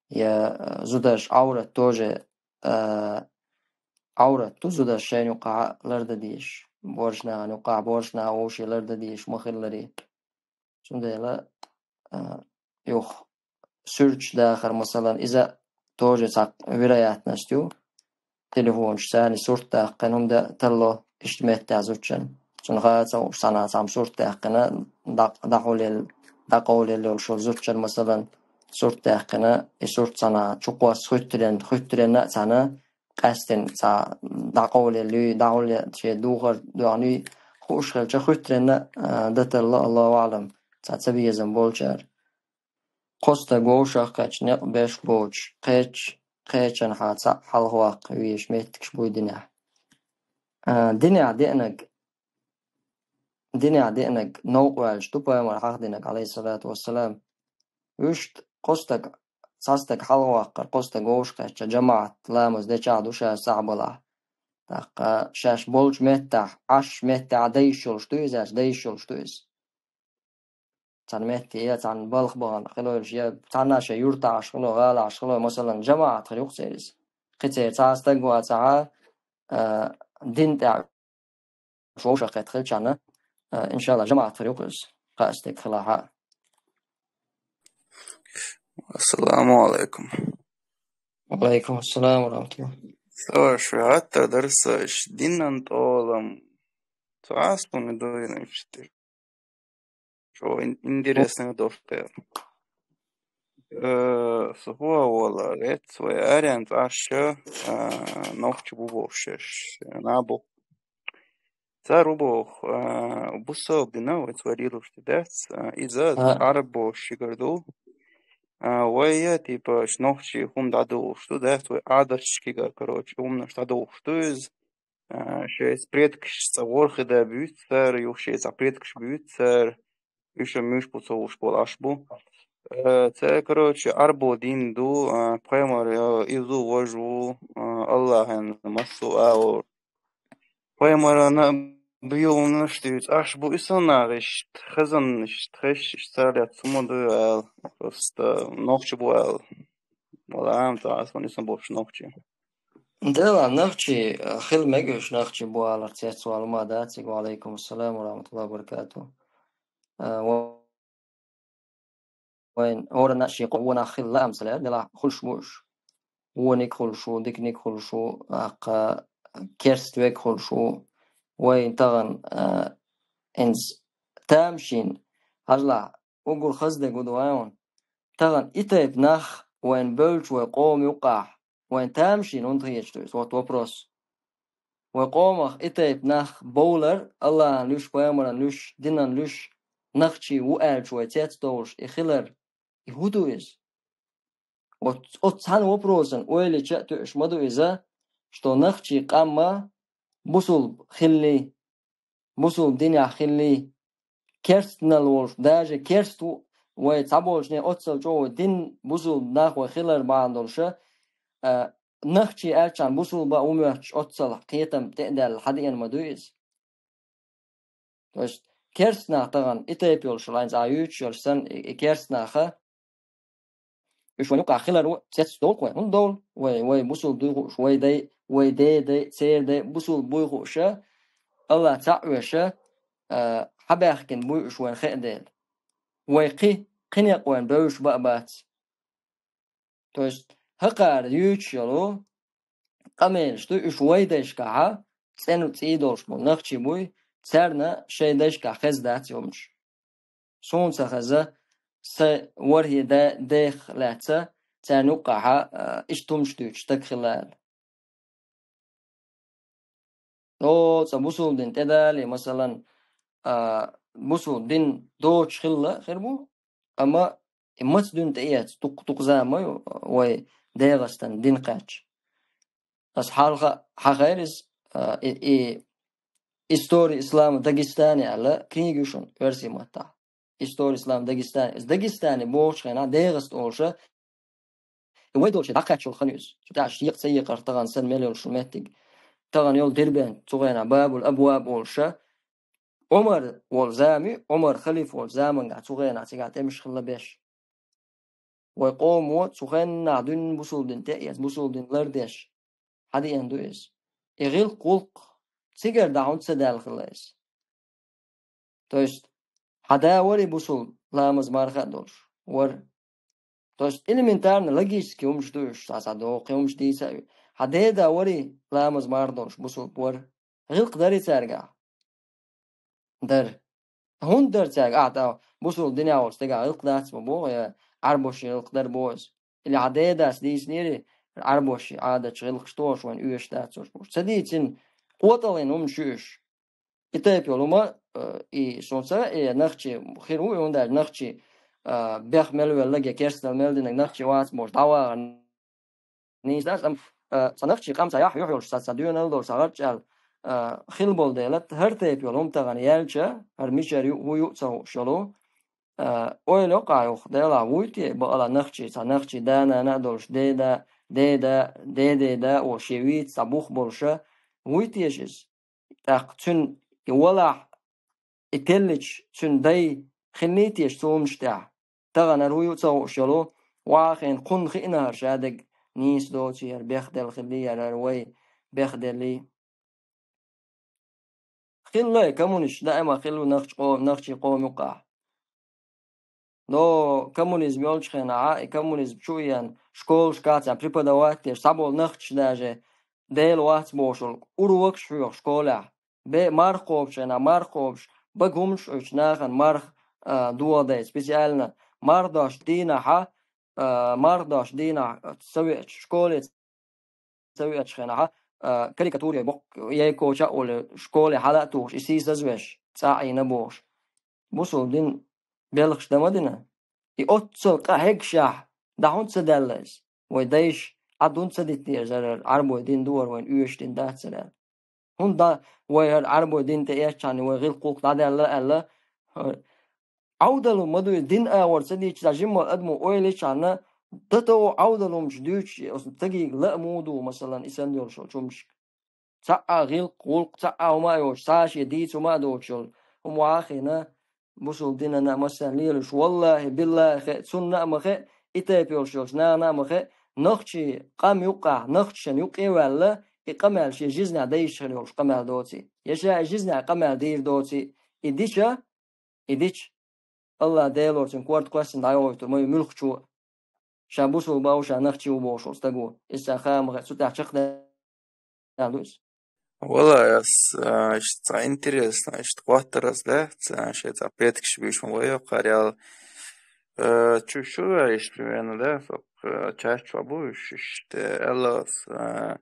Я, а, зударш Ӏаврат тоже, а, Ӏаврат ду зударш шайна юккъахь лардан дезаш. Боьрша нахана юккъахь боьрша наха вовшийн лардан дезаш ма-хиллара. Цундела, а, юха суьрташ дахар, масалан, иза тоже цхьа вероятность ю. Телефонаш царний сурт даьккхина хӀума дан талло иштта меттехь зудчун. Цунна хаа ца хууш, цхьана цхьамма сурт даьккхина, дӀа-, дӀакъовлаелла, дӀакъовлаелла йолуш йолу зудчун, масалан, сурт даьккхина, и сурт цхьана чукхосса хуьттаренна, хуьттаренна а цхьана къаьстина цхьа дӀакъовлаелла юй, дӀакъовлаелла шен духар доьгӀна юй, хууш хилча, хуьттаренна, а, дан талло, Аллаху аӀлам, цхьа цабезам болчара. Кхо стаг вовшах кхаьчна некъ беш боцуш, кхеча-, кхечанхьа цхьаъ хьалхаваккха везаш меттигаш буй динехь. А, динехь деанарг, динехь деанарг новкъа ваьлча ду пайхамар хьахдинарг, Ӏалайхиссалату вассалам. Вуьшта кхо стаг, цхьа стаг хьалхаваккхар, кхо стаг вовшах кхаьчча, жамаӀат ламаз дечахь ду ша сахьабалахь. ТӀаккха шаьш болчу меттехь, Ӏаш меттехь дан йиш йолуш ду иза, аьлча, дан йиш йолуш ду иза. Цхьана метте я цхьана балха бахана хилойла, я цхьанна шайн юьртахь Ӏаш хилой, гӀала Ӏаш хилой, масалан, жамаӀат хир ю-кх церан иза. Кхин церан цхьа стаг вацахьа, а, дин тӀехь вовшах кхетта хилчарна, а, иншалла, жамаӀат хир ю-кх иза, кхаа стаг хилахь а. Ассаламу алайкум. Ва алайкум ассалам ва рахматуллах. Саваш, хаттар дара сан, иштта динан тӀолам цу Ӏаспуме дуйна иштта. Чо ин-, интересный дош тера. Э, со хӀун а волу, вец вай аренца Ӏаш, э, нохчи бу бохуш шаьш, набу. Цара бу боху, э, бусалба дина вай цо лелош дац, э, иза А. Ӏарабо шигара ду. Э, вай, э, типа, ш-, нохчи хӀума дӀадугӀуш ду, дац, вай Ӏадаташкигара, короче, хӀуманаш дӀадугӀуш ду иза. А, шайца предкаш цӀа ворхӀе да буьйцу цара, юха шайца предкаш буьйцу цара, уьш а муьш бу ца хууш болу Ӏаш бу. Э, цара, короче, Ӏарбо дин ду, а, пайхамар, а, изу вож ву, а, Аллахьан массо а вор. Пайхамарана буьйланаш дуьйцу Ӏаш бу, и санна нах иштта, хазанна иштта, хезча иштта цара лаьцна хӀума ду аьлла, просто нохчи бу аьлла. Вала, амца аса ван и сан болуш нохчи. Дела, нахчи, э, хила мега уьш, нахчи бу алар цецвала ма дац, цига. Ва алайкум ассалам ва рахматуллахи ва баракатух. Э, ва-, вайн, орана ши къо-, вонах хила лаам ца лаьа, делахь хуьлуш бу уьш. Вониг хуьлуш ву, диканиг хуьлуш ву, аккха керст вег хуьлуш ву. Вайн тахана, э, инз тамашийна, хьажалахь, угур хаза дерг ву ду вайн. Тахана и тайпа нах вайн бевлча вай къома юккъахь, вайн тамашийна хӀунда хеташ ду иза? Вот вопрос. Вай къомах и тайпа нах бовлар, Аллахьан луьш, пайхамаран луьш, динан луьш, нахчи ву аьлча вай цецдовлуш и хилар, и хӀун ду иза? Вот оцу цхьана вопросан ойла йича а тоьуш ма ду иза, что нахчи къам а бусулба хилли, бусулба динехь хилли, керстанал волуш, даже керст ву вай цхьаболчане, оццал чӀогӀа вай дин бусулба нах вай хилар бахьана долуша, а, нахчи аьлчхьана бусулба а ву моьттуш оццал кхетам тӀе а даьлла хьадеана ма дуй иза. То есть, керстанах тахана и тайпа йолуш, лайн цӀа юьйцуш йолуш санна, и, и керстанаха, уьш вайн юкъахь хилар ву цецдолу вай, хӀунда довла? Вай, вай бусулба дуй хууш, вай дай, вай ден дай, церан дай бусулба буй хууша, Алла цхьаъ веша, а, хьабаьхкина буй уьш вайн хеа дела. Вай кхин, кхин некъ вайн бевзаш баа бац. То есть, хӀокхара юьйцуш йолу къамелаш ду, уьш вай дайшкахьа, цӀена цӀий долуш болу нахчий буй, царна шайн дайшкахь хеза дац и хӀумаш. Суна ца хеза, сан ворхӀе да-, дех лаьцна, царна юккъахьа, а, иштта хӀумаш дуьйцуш стаг хилла аьлла. О, цкъа бусулба дин тӀедале, масалан, а, бусулба дин доцуш хилла хир бу, амма и маца дуьйна тӀеэцна дукха-дукха зама ю вай ДегӀастан дин кхаьчча. Аса хьалха хьахайра иза, а, и, и «История ислама в Дагестане» аьлла книга ю шуна оьрсийн маттахь. «История ислама в Дагестане». Иза Дагестане бохучу хенахь ДегӀаста олуша, и вай долчу дӀакхаьччалла хан ю иза. Цу тӀехь шекъа ца екъара тахана санна мел йолуш метиг. Тахана йолу Дербент, цу хенахь Бабул Абваб олуша, Ӏумар волу зама ю, Ӏумар халифа волчу заманахь цу хенахь цигахь тӀемаш хилла беш. Вай къомо цу хеннахь дуьйна бусулба дин тӀеэца, бусулба дин лардеш, хьадеана ду иза. И гӀиллакх-гӀуллакх цигара дӀа хӀунда ца даьлла хилла иза? То есть, хьан да вари бусулба ламаз марха а долуш? Вара. То есть, элементарно, логически хӀумаш ду уьш, цхьа-цхьа доху, кхин хӀумаш дийца а ю. Хьан деда вари ламаз марха долуш бусулба? Вара. ГӀиллакх дари цаьргахь? Дара. ХӀунда дара цаьрга? Ахьа, тӀаккха бусулба динехь волчу стегахь гӀиллакх дац ма боху, я Ӏарбошийн гӀиллакх дара боху иза. Или хьан дедас дийцинера, Ӏарбошийн Ӏадаташ, гӀиллакхаш тохуш вайна оьшуш дац уьш бохуш. Ца дийцина, къотӀаллина хӀуманаш ю уьш. И тайпа йолу хӀума, э, и суна ца хаьа, и нахчи хир ву, и хӀунда аьлча нахчи, а, бех мел велларг я керстанал мел динарг нахчи вац бохуш, дӀавахар нийса дац, амма, а, цхьа нахчи къам цхьа яхь юьхь йолуш, цхьа, цхьа доьналла долуш, цхьа гӀарчӀ аьлла, а, хила болу дела, хӀара тайпа йолу хӀума тахана яьлча, хӀара мичара ю, хӀун ю а ца хууш йолу, а, ойла йоккхахь юха, делахь вуй те, бакъала нахчи, цхьа нахчи да-нана а долуш, деда, деда, дедеда а волуш, шен вийца цхьа бух болуша, вуй теша иза? ТӀаккха цуьнан и валахь, и теллича, цуьнан дай хилний теша цу хӀуманаш тӀехь? Тахана хӀара хӀун ю а ца хууш йолу, вахийна кхунна хиъна хӀара шадерг нийса доций, хӀара бехделла хилий, хӀара, хӀара вай бехделлий. Хилла и коммунисташ даима хилла нахчи къо-, нахчи къоман юккъахь. Но коммунизм йолчу хенахь, и коммунизм чу а еана, школашкахь цхьа преподавать деш, цхьаболу нахчаш даже Дела вац бохуш волу урокаш хьоьху школехь. Бе-, марха кхобуш хенахь, марха кхобуш, бага хӀуманаш оьцу нахана марха, а, дохадайта специально. Марха дош дийнахьа, а, марха дош дийнахь, а, ца веача, школе ца веачу хенахьа, а, карикатура яй боккха яй коча а волу школе хьала а тухуш, и сийсазвеш, цӀа а Ӏийна бохуш. Бусулба дин белхаш дан ма дина. И оццал къа хьегшехь, дӀа хӀунда ца даьлла иза? Вай дайша Ӏад хӀунда ца диттера, хӀара Ӏарбой дин ду хӀара, вайна оьшуш дин дац хӀара аьлла? ХӀунда вай хӀара Ӏарбой дин тӀеэцчхьана вай гӀиллакх-гӀуллакх дӀадаьлла аьлла, хӀара Ӏовдал хӀума ма ду иза, дин агӀор ца дийцча, жимма адамо ойла йичхьана, датоу Ӏовдал хӀумаш дуьйцуш, оцу стаге лаа муха ду, масалан, и санна йолуш йолчу хӀумашка. Цхьа а гӀиллакх, гӀуллакх, цхьа а хӀума а йоцуш, цхьа а шен дийца хӀума а доцуш йолу хӀума вахийна, бусулба динана а массарна лелаш, валлахӀи, биллахӀи, хе, цунна а ма хе, и тайпа йолуш йолчу нахана а ма хе, нохчий къам юккъахь, нохчашна юккъе а ваьлла, и къамел шен жизнехь дан йиш хир йолуш къамел доций. Я ша и жизнехь къамел дийр доций, и дича, и дича, Аллах Делора цуьнан корта кхоьссина дӀайохуьйтур ма ю муьлххачо а. Ша бусулба ву, ша нахчи ву бохуш волу стаг ву. Иза цхьа хама хе, цу тӀехь чекхдаьлла ду иза. Вала, ас, а, иштта цхьа интересно, иштта хӀоттар ас, да? Цхьа шайн цхьа предкаш буьйш ма вай йоккхар ял. Э, чу шу ваьлла, иштта, примерно, да? Со, э, чаьрчо буьйш, иштта, аьлла ас, э,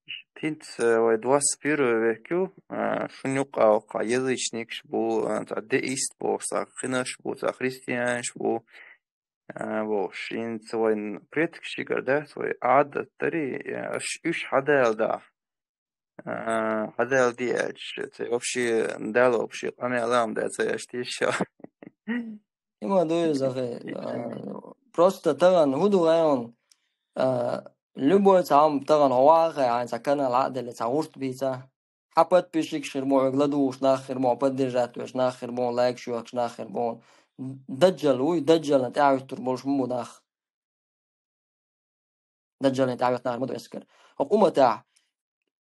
иштта хӀинца, э, вай двадцать первый век ю, э, шуна юккъа воккха язычникаш бу, э, цхьа деист бохуш, цхьа кхинаш бу, цхьа христианаш бу, э, бохуш. ХӀинца вайн предкаш чигара, да, вай Ӏадат дарий, э, аш уьш хьадала дахь. А, хьадала де аьлча, цхьа вообще, Дала вообще къамел а ма дац, ца еш тийша. Има ду иза, хе, а, просто тахана хӀун ду вайн, а, любой цхьа хӀума тахана хьо ваха, хьайн цхьа канал хьа а делла, цхьа гӀурт бийца. Хьа подписчикаш хир бу, хьоьга ладугӀуш нах хир бу, поддержать веш нах хир бу, лайкаш йохкаш нах хир бу. Даджал вуй, даджална тӀаьхьуьттур болуш ма бу нах. Даджална тӀаьхьуьтту нах ма ду эскар. ХӀокху умматехь,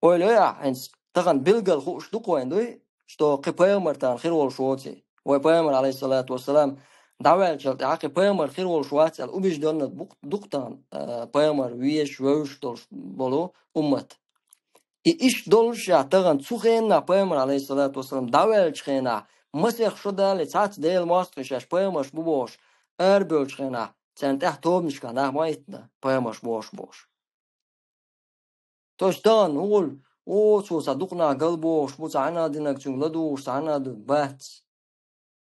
ойла йой ахь, хӀинца тахана билггал хууш ду-кх вайна дуй, что кхин пайхамар тахана хир волуш воций. Вай пайхамар, алейхиссалату вассалам, дӀаваьллачул тӀаьхьа кхин пайхамар хир волуш вац аьлла, убеждённо ду-кх тахана, а, пайхамар везаш, вевзаш долуш болу уммат. И иштта доллушехь, тахана цу хенахь пайхамар, алейхиссалату вассалам, дӀаваьллачу хенахь, масех шо далале цхьацца Делан мостагӀий шаьш пайхамарш бу бохуш, арабевллачу хенахь, царна тӀехь тобанашкахь нах ма хӀиттина, пайхамарш бохуш бохуш. То есть тахана хӀун хуьлу, о, цо цхьа дукха нах галбохуш бу, цхьа хьанна динарг цуьнга ладугӀуш, цхьа хьанна ду, бац.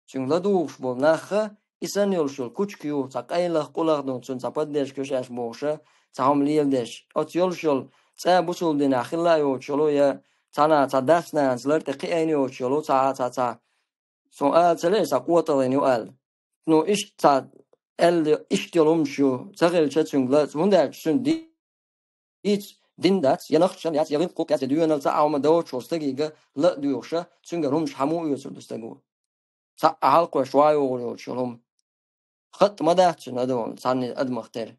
Цуьнга ладугӀуш болу нахха, и санна йолуш йолу кучка ю, цхьа къайлаха, къулаха ду, цунна цхьа поддержка ю шаьш бохуша, цхьа хӀума леладеш. Оцу йолуш йолу цӀа бусулба динехь хилла а йоцуш йолу, я цхьана цхьа дас-нанас лар тӀе кхиийна йоцуш йолу, цхьа, цхьа, цхьа. Суна ала ца ле, цхьа къотӀаллина ю аьлла. Ну, иштта цхьа аьлла, иштта йолу хӀуманаш ю, ца хилча цуьнга ла, хӀунда аьлча цуьнан ди-, дийца дин дац, я нахчан яц, я гӀиллакх-кхулкх яц, я доьналла цхьа а хӀума доцуш волу стагига ла а доьхуша, цуьнгара хӀуманаш хьан муха оьцур ду стаго? Цхьа а хьалакхоьш ван йогӀур йолчу хӀума. Хатта ма дац цуьнан адамо, цхьанна адамах тера.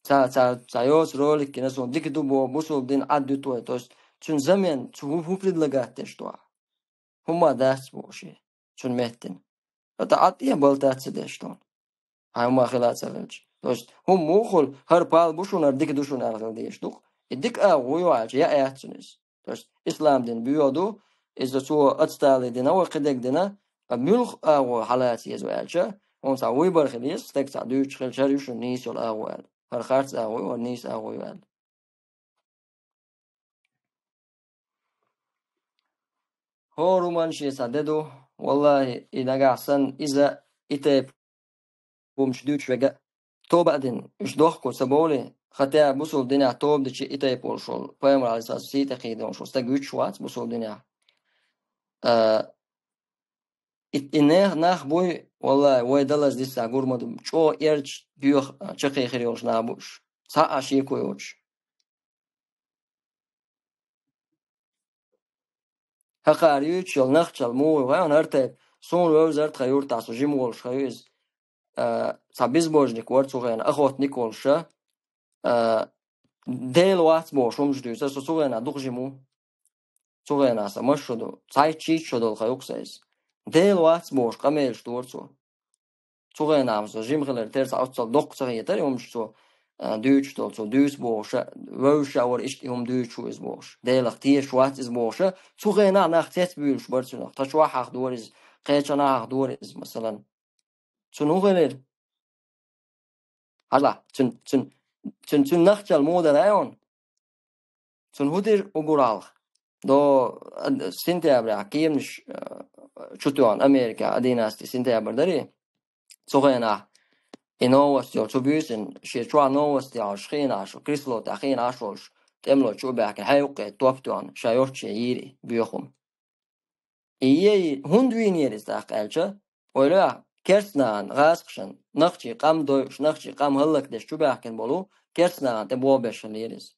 Ца, ца, ца йоцу ролик гина суна дика ду боху, бусулба дин Ӏад дуьту вай. То есть цуьнан замена цу хӀу, хӀу предлагать деш ду ахь? ХӀумма дац боху шен, цуьнан меттина. ХӀета Ӏад тӀе балта ца деш ду. Хьайн хӀумма хила а ца хилча. То есть хӀума муха хуьлу, хӀара пал бу шуна, хӀара дика ду шуна аьлла хила дезаш ду-кх. И дика агӀо ю аьлча, яа яц цуьнан иза. То есть ислам дин боьха ду, иза цо ацталий дина вай, кхидерг дина, ткъа муьлха агӀо хьалаца еза вай аьлча, хьуна цхьа вуй бара хила еза, стаг цхьа дуьйцуш хилча, хӀара ю шуна нийса йолу агӀо аьлла. ХӀара харц агӀо ю, хӀара нийса агӀо ю аьлла. ХӀора хӀуманна шен цхьа де ду, валлахӀи, и нагахь санна иза и тайпа хӀуманаш дуьйцуш верг а, тоба а дина, уьш дохко ца бовлий, хӀета бусулба динехь тоба дичи и тайпа волуш волу, пайхамар, алейхиссалам, сий тӀе кхийдина волуш волу стаг вуьтуш вац бусулба динехь. А, и, и нех-, нах буй, валлахӀи, вай далаза диссехь гур ма ду, чӀогӀа эрча, боьха, чаккхе хир йолуш нах бу уьш, цхьа а шеко йоцуш. ХӀокхара юьйцуш йолу нахчалла муха ву, вай хӀара тайпа, суна вевзара тхан юьртахь, со жима волуш хан ю иза. А, цхьа безбожник вара цу хенахь, охотник волуша, а, Дела вац бохуш хӀуманаш дуьйцура, со цу хенахь дукха жима ву. Цу хенахь сан масса шо ду, цхьайтта-шийтта шо долу хан ю-кх сан иза. Дела вац бохуш къамелаш дора цо. Цу хенахь со жима хилар тера цхьа оццул доккха ца хетара и хӀуманаш цо, а, дуьйцуш долу, цо дуьйцу бохуша, вевзаш а вара иштта и хӀума дуьйцуш ву иза бохуш. Делах тешаш вац иза бохуша, цу хенахь нах цецбуьйлуш бара цуьнах. Тхан чохь хьахдора иза, кхечанхьа хьахдора иза, масалан. Цунна хӀун хилира? Хьажал, цуьнан, цуьнан, цуьнан, цуьнан нахчалла муха дара айхьа? Цунна хӀун дира уггар хьалха? До, а, сентябрехь кеманаш, а, чу тоьхна Америкехь, одиннадцатый сентябрь дарий? Цу хенахь и новость йолу, цу буьйсанна, шен чохь новость яхьуш хиъна Ӏаш, кресло тӀехь хиъна Ӏаш волуш, тӀемало чу а баьхкина, хьай юккъе топ тоьхна, ша йорчу е йийр и боьха хӀума. И е, хӀунда вийнера иза тӀаккха аьлча, ойла йо, керстанан, гӀазкхашан, нахчий къам дойуш, нахчий къам хӀаллакдеш чу баьхкина болу керстанан тӀе боху беш хилира иза.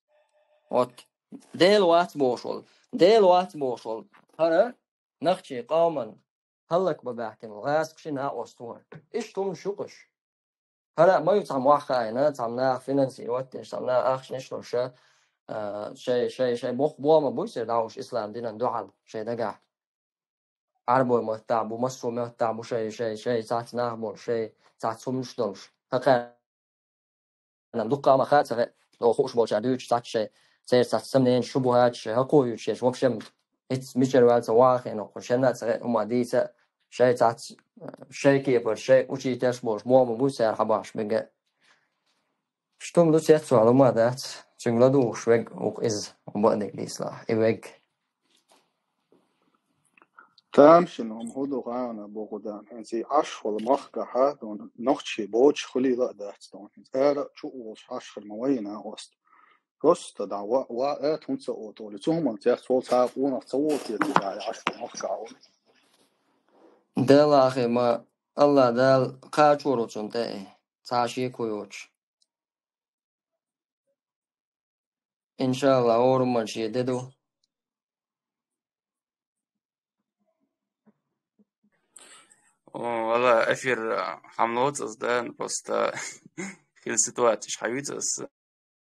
Вот, Дела вац бохуш волу, Дела вац бохуш волу, хӀара нахчий къоман хӀаллакбан баьхкина волу гӀазкхаший накъост вара. Иштта хӀуманаш ю-кх уьш. ХӀара а ма ю цхьа мохь хаийна, цхьа наха финансировать деш, цхьа наха ахчанаш луш, а, шай, шай, шай боху боху ма буй церан дӀахьуш ислам динан дуьхьал шай дагахь. Ӏарбой маттахь бу, массо а маттахь бу шай, шай, шай цхьацца нах болуш, шай цхьацца хӀуманаш долуш. ХӀокхарна дуккха а ма хаьа ца хаьа, оха хууш болчара дуьйцуш цхьацца шай, церан цхьацца самненаш шу бу хьаьжча шай, хӀокхо юьйцуш шаьш вокшем хӀинца мичара ваьлла ца вахийна, хӀокхо шенна а ца хаьа, хӀума дийца, шай цхьацца, шай кепара, шай учительш болуш, боху ма буй цара хьабахьаш мега. Иштта хӀума ду цецвала хӀума дац, цуьнга ладугӀуш вег ву-кх иза, хӀун бакъдерг дийцалахь, и вег. Тамашийна хӀума хӀун ду гӀана боху дан, хӀинца и Ӏаш волу махкахьа, дон, нохчий боцуш хуьлийла а дац, дон, хӀинца ара а чу а волуш Ӏаш хир ма вайна оста. Просто, да, ва, ва, аьт хӀунца а отули, цу хӀуман цецвала цхьа къонах ца воцу, цу да, и Ӏаш волу махкахьа волу. Делахь и ма, Аллах Дала кхачор ву цунна тӀе и, цхьа шеко йоцуш. Иншалла, оруман шен де ду. О, вала, эфир, а, хьамлоц аз, да, просто хила ситуацеш хьавиц аз.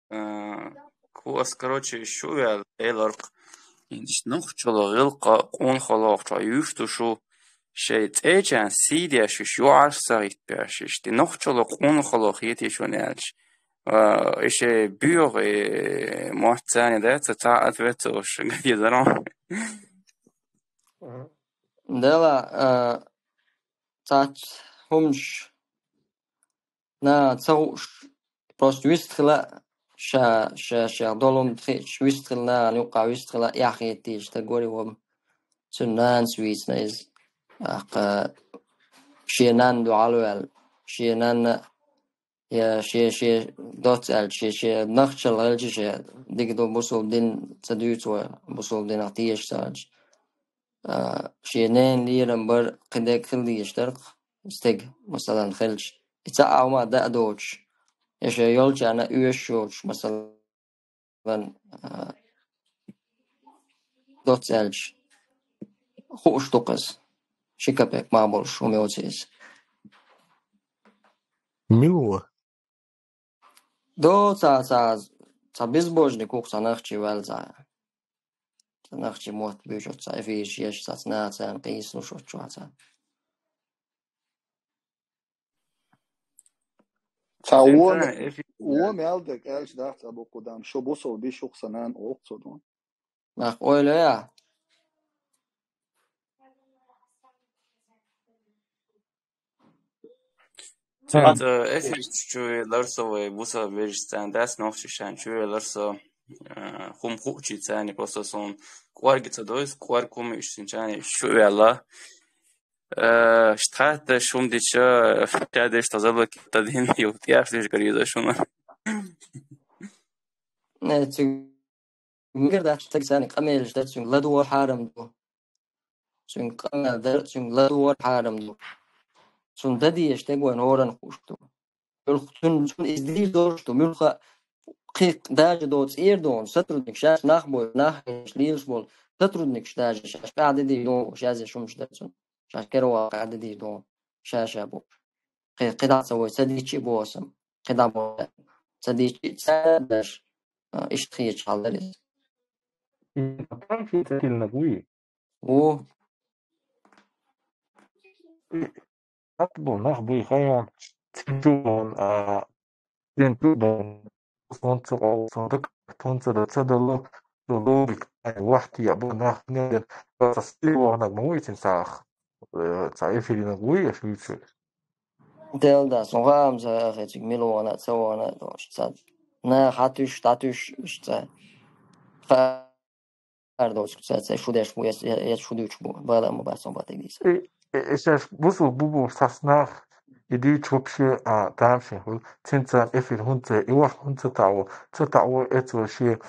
А, ку аз, короче, шу вел, элорк. Индиш нух чоло гилка, кун холо чо юфту шу, шей цечан сидя шиш, юаш сагит пяшиш. Ти нух чоло кун холо хити шунелч. А, ише бюр, э, морцани, да, ца, ца ответ уж, гади зарон. Дела, а, цац хумш на ца гуш, просто вистхила, ша, ша, ша долум тхич, вистхила на, нука вистхила, яхи тиш, та гори вом. Цун нанс висна из. Аха, шен нан ду алвел, шен нан, я, шен, шен доц эл, шен, шен нахчал эл, шен диг ду бусул дин, ца дюц ва бусул дин ахтиеш сач. А, шен нен лирам бар кидек хил диш тарх, стег, масалан, хилч. Ица авма да доч. Ише йолчана уеш шоч, масалан, а, доц элч. Хуш тукас. Шикапек ма болш, умеоцис. Милуа. До ца, ца, ца безбожник ух ца нахчи вел ца. Ца нахчи мот бюшот ца эфиш еш ца цна ца кислу шот чуа ца. Ца Сен уоме, ца эфир, уоме алдек элч дахц абу кудам, шо бусо бишух санан окцудун. Нах ойлая. Цент, э, эфир чуй ларсо вай буса вежистан дас нохчишан чуй ларсо, э, хум хучи цани просто сон кварги цадойс, квар кум ишсинчани шуяла. Э, штхата шумдича, э, тядеш тазалык тадин ю тяш деш гариза шуна. Не, цу мигар да штаг сани камелш да цун ладуор харам ду. Цун камел да цун ладуор харам ду. Цун дадиеш тег ван оран хуш ду. Мюлх цун, цун издил дош ду. Мюлха кик даже до цир дон. Сотрудник шаш нах бой, нах лилш бол. Сотрудник даже шаш кади ди дон, шаш шумш да цун. Шаш керва кади ди дон. Шаш шабу. Кы-, кыда ца вой, ца дичи босам. Кыда бо-, ца дичи, ца даш, а, иштхи чалдарис. И там фи ца тил нагуи. О. И ат бу, нах буй хайон. Цинту бон, а, цинту бон. Сонца, сонца, сонца да ца дало, логик, ай, вахти я бу нах не, ца сти вахнаг муй цин сах. Э, ца эфиринаг уй, я шуйцу. Тел да, сон хам за хэтик милуана, цауана, дош, ца. На хатуш, татуш, ца. Хар дош, ца, ца, шудеш бу, я, я, я шудуч бу, бала му ба сон ба тегдис. Э, э, э, сейчас бусу бубу саснах, иди чупши, а, тамши, ху, цин ца эфир хунца, и вах хунца тао, ца тао, эцо ши,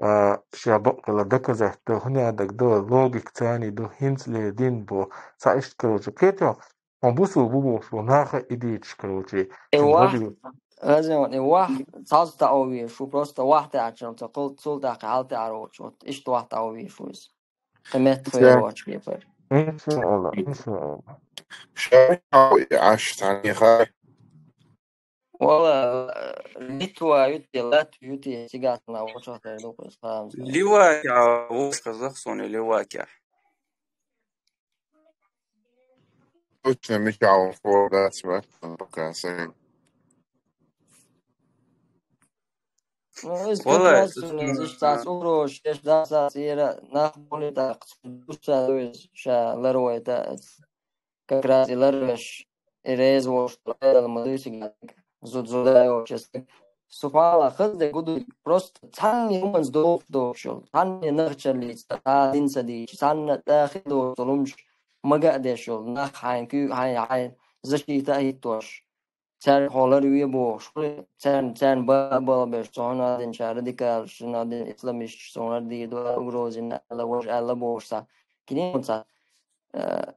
а, ши баккала доказать, да, хуня даг, да, логик цани, да, хинц ле дин бу, ца ишт, короче, кето, Он бусул бубулш бу наха идиш, короче. И вах, разион, и вах, цалз таови, шу просто вах таачан, ца кул, цул таки хал таро, вот, ишт вах таови, шу из. Кемет хве воч пепер. Иншалла, иншалла. Шари аш тани хай. Вала, Литва юти, Латви юти, сигатна вочо тер докус хам. Ливакия, вош казах сони Ливакия. Точно мечал for that's what пока saying. Ну, из Вала, как раз, это, ну, ну, здесь цац урош, еш да цац ира, нах боли так, душа, то есть, ша, ларвай, та, как раз и ларвеш, и рез вош, лайдал, мадуси гатик, зуд зудай вош, ес. Субханалла, хыз де гуду, просто цанни уманз дош дошул, цанни нахчалли, та дин сади, цанна тахи дош, зулумш, мага дешул, нах хайн, кю хайн, хайн, защита хиттош. Цар холар ве бош, цар, цар ба, ба беш, сон один ча радикал, сон один исламист, сон один дуа угрозина, ала вож, ала бош са. Кини он са, э,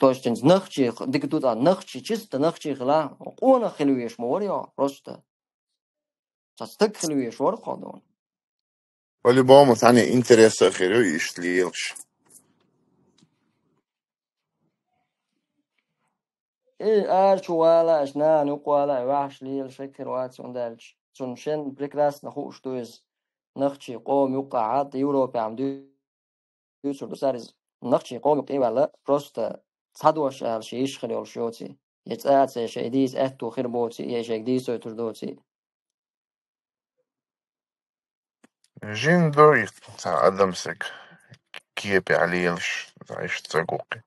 то есть, нахчи, дик тут, а, нахчи, чисто нахчи хила, он хил веш мор, я, просто. Са стык хил веш вор ходон. По-любому, цхьанне интерес а хир ю иштта лелаш. И ара чу вала аьлча, нана юкъа вала а, ваьхьаш лела шек хир вац, хӀунда аьлча цунна шен прекрасно хууш ду иза. Нохчий къома юкъахь а, Европехь-м дуьйцур ду цара иза. Нохчий къома юкъа тӀеваьлла, просто цхьа дош ала шен йиш хир йолуш йоций. Я цкъа а ца шайн дийца аьтту хир боций, я шайга дийцойтур доций. Жин ду и цхьа адам саг кепехь лелаш, цхьа иштта ца гуккхи.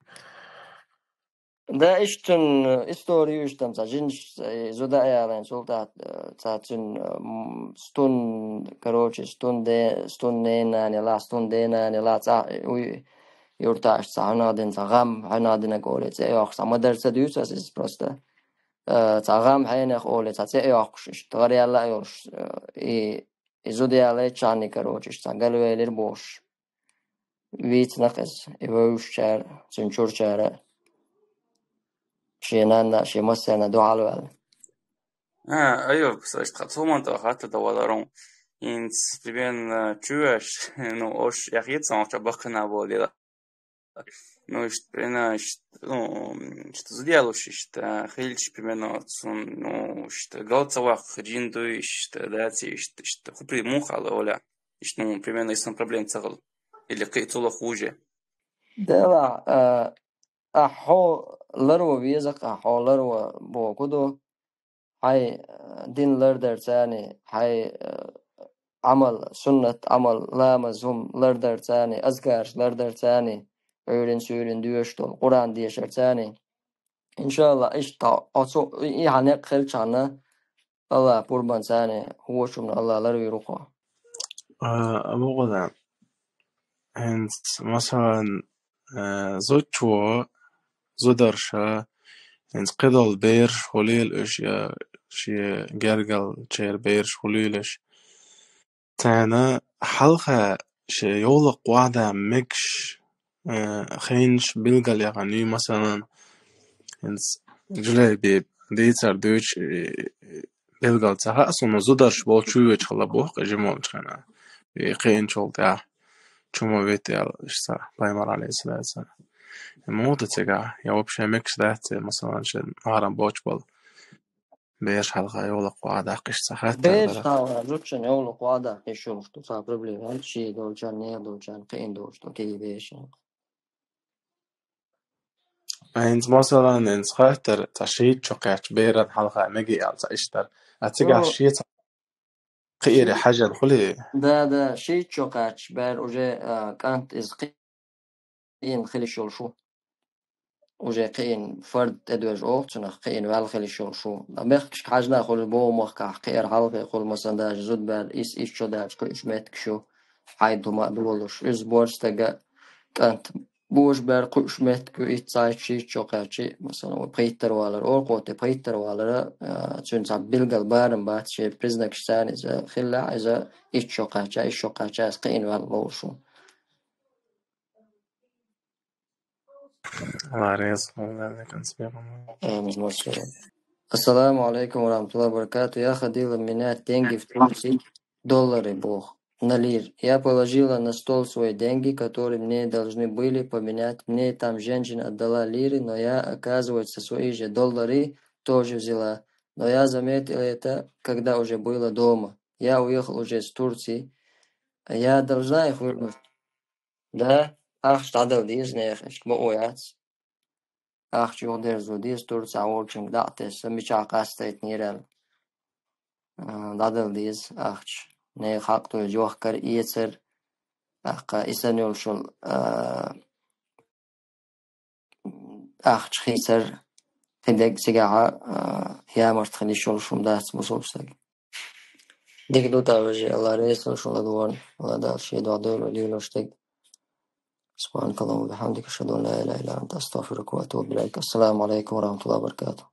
Да, иштта цуьнан истори ю иштта, цхьа жинаш, э, зуда а ялийна, цул тӀаьхьа, э, цхьа цуьнан, м, стун, короче, стун де-, стун ненан нана лахь, стун денан нана лахь, цхьа, уй, юрташ цхьа хьуна дина, цхьа гӀам хьуна дина, олий, цӀе йоккхуш, цхьа ма-дарра ца дуьйцу ас иза просто. Э, цхьа гӀам хьенех олий, цхьа цӀе а йоккхуш, иштта гӀар яьлла а йолуш, э, и, и зуда ялайчарний, короче, иштта цхьа галвелира бохуш. Вийцинарх иза, и вевзачара, цуьнан чурчара, шен нанна, шен массарна дуьхьал ваьлла. А, Аюб, со иштта хьан цу хӀуманна тӀе хаттар дан валарун. ХӀинца, примерно, чу веш, ну, ош яхийта сан вахча баккхина болу дела. Ну, иштта, примерно, иштта, ну, иштта зуда ялош, иштта, хилча, примерно, цун, ну, иштта, гал ца ваккха жин дуй, иштта, даций, иштта, иштта, хупри муха ала оля, иштта, ну, примерно, иштта проблема ца хила. Или кхин а цул а хуже. Дела, а, ахьо ларво веза, ахьо ларво боху ду. Хьайн, э, дин лардарца а, хьайн, э, Ӏамал, суннат Ӏамал, ламаз хӀума лардарца а, азкараш лардарца а, Ӏуьйрин суьйрин доьшуш долу, Къуръан дешарца а. Иншалла, иштта оцу, и, и хьан некъ хилчхьана, Алла пурбанца а, хӀошамна Алла ларвийр ву кхо. А, Абу Гъулам, хӀинца, масалан, э, зудчо, зударша, хӀинца кхидолу бераш хуьлийла уьш, я шен гергалчеран бераш хуьлийла уьш. Царна хьалха шен йовлакх вада мегаш, э, хенаш билгал яхана юй, масалан, хӀинца Джулайби дийцар дуьйцу, э, билгал ца хаьа суна, зударша болчу вуьйцуш хилла боху, кхин жимолчу хенахь. И кхиъначул тӀаьхьа чу ма витта аьлла, иштта пайхамар, алейхиссалату вассалам. И муха ду цигахь? Я вообще мегаш дац, масалан, шен махьрам боцуш болу бераш хьалха йовлакх вада даккха иштта ца хаттар дара. Бераш хьалха зудчун йовлакх вада даккха йиш йолуш ду, цхьа проблема, шен долчарна, нехан долчарна, кхин долуш ду, кегий бераш. ХӀинца, масалан, хӀинца хаттар, цхьа шийтта чу кхаьчча беран хьалха мега аьлла цхьа иштта. А цигахь шен цхьа кхиэре хьажал хуьлий? Да, да, шийтта чу кхаьчча бер уже, а, кӀант иза кхиъна хила йиш йолуш ву. Уже кхиъна фард тӀедожу оха цунах, кхиъна ваьлла хила йиш йолуш ву. А мехкашка хьаьжна хуьлу боху махкахь, кхиар хьалхе хуьлу, масалан, даже зудбаьр ис, ис чу даьлча кхуьуш меттигаш ю, хьайна хӀума а долуш. Иза боьрша стага кӀант божабаьр кхуьуш меттиг ю, итт цхьа итт шийтта чу кхаьччи, масалан, вай пхийттара валар, оркъоте пхийттара валара, а, цуьнан цхьа билггал барам бац, шен признакашца иза хилла, иза итт чу кхаьчча, итт чу кхаьчча, иза кхиъна ваьлла ловш ву. Алла реза хуьлда, Аллахь. Амин. Ассаламу алейкум ва рахматуллахи ва баракату. Я ходила менять деньги в Турции, доллары, бог, на лир. Я положила на стол свои деньги, которые мне должны были поменять. Мне там женщина отдала лиры, но я, оказывается, свои же доллары тоже взяла. Но я заметила это, когда уже была дома. Я уехал уже с Турции. Я должна их вернуть? Да, ахча дӀадала деза нехан, иштта бакъо яц. Ахча юхадерзо деза, Турцехь волчуьнга дӀа а тесна, мичахь къастайтинера аьлла. А, дӀадала деза ахча. Нехан хьакъ ду иза йохкар, эцар, тӀаккха и санна йолуш йолу, а, ахча хийцар, кхидерг цигахь, а, ямарта хила йиш йолуш хӀума дац бусалба стаг. Дика ду тӀаккха, вежарий, Алла реза хуьлда шуна ладогӀарна, Алла Дала шен дуьхьа дойла лелош дерг. سبحانك اللهم وبحمدك، أشهد أن لا إله إلا أنت، أستغفرك وأتوب إليك. السلام عليكم ورحمة الله وبركاته.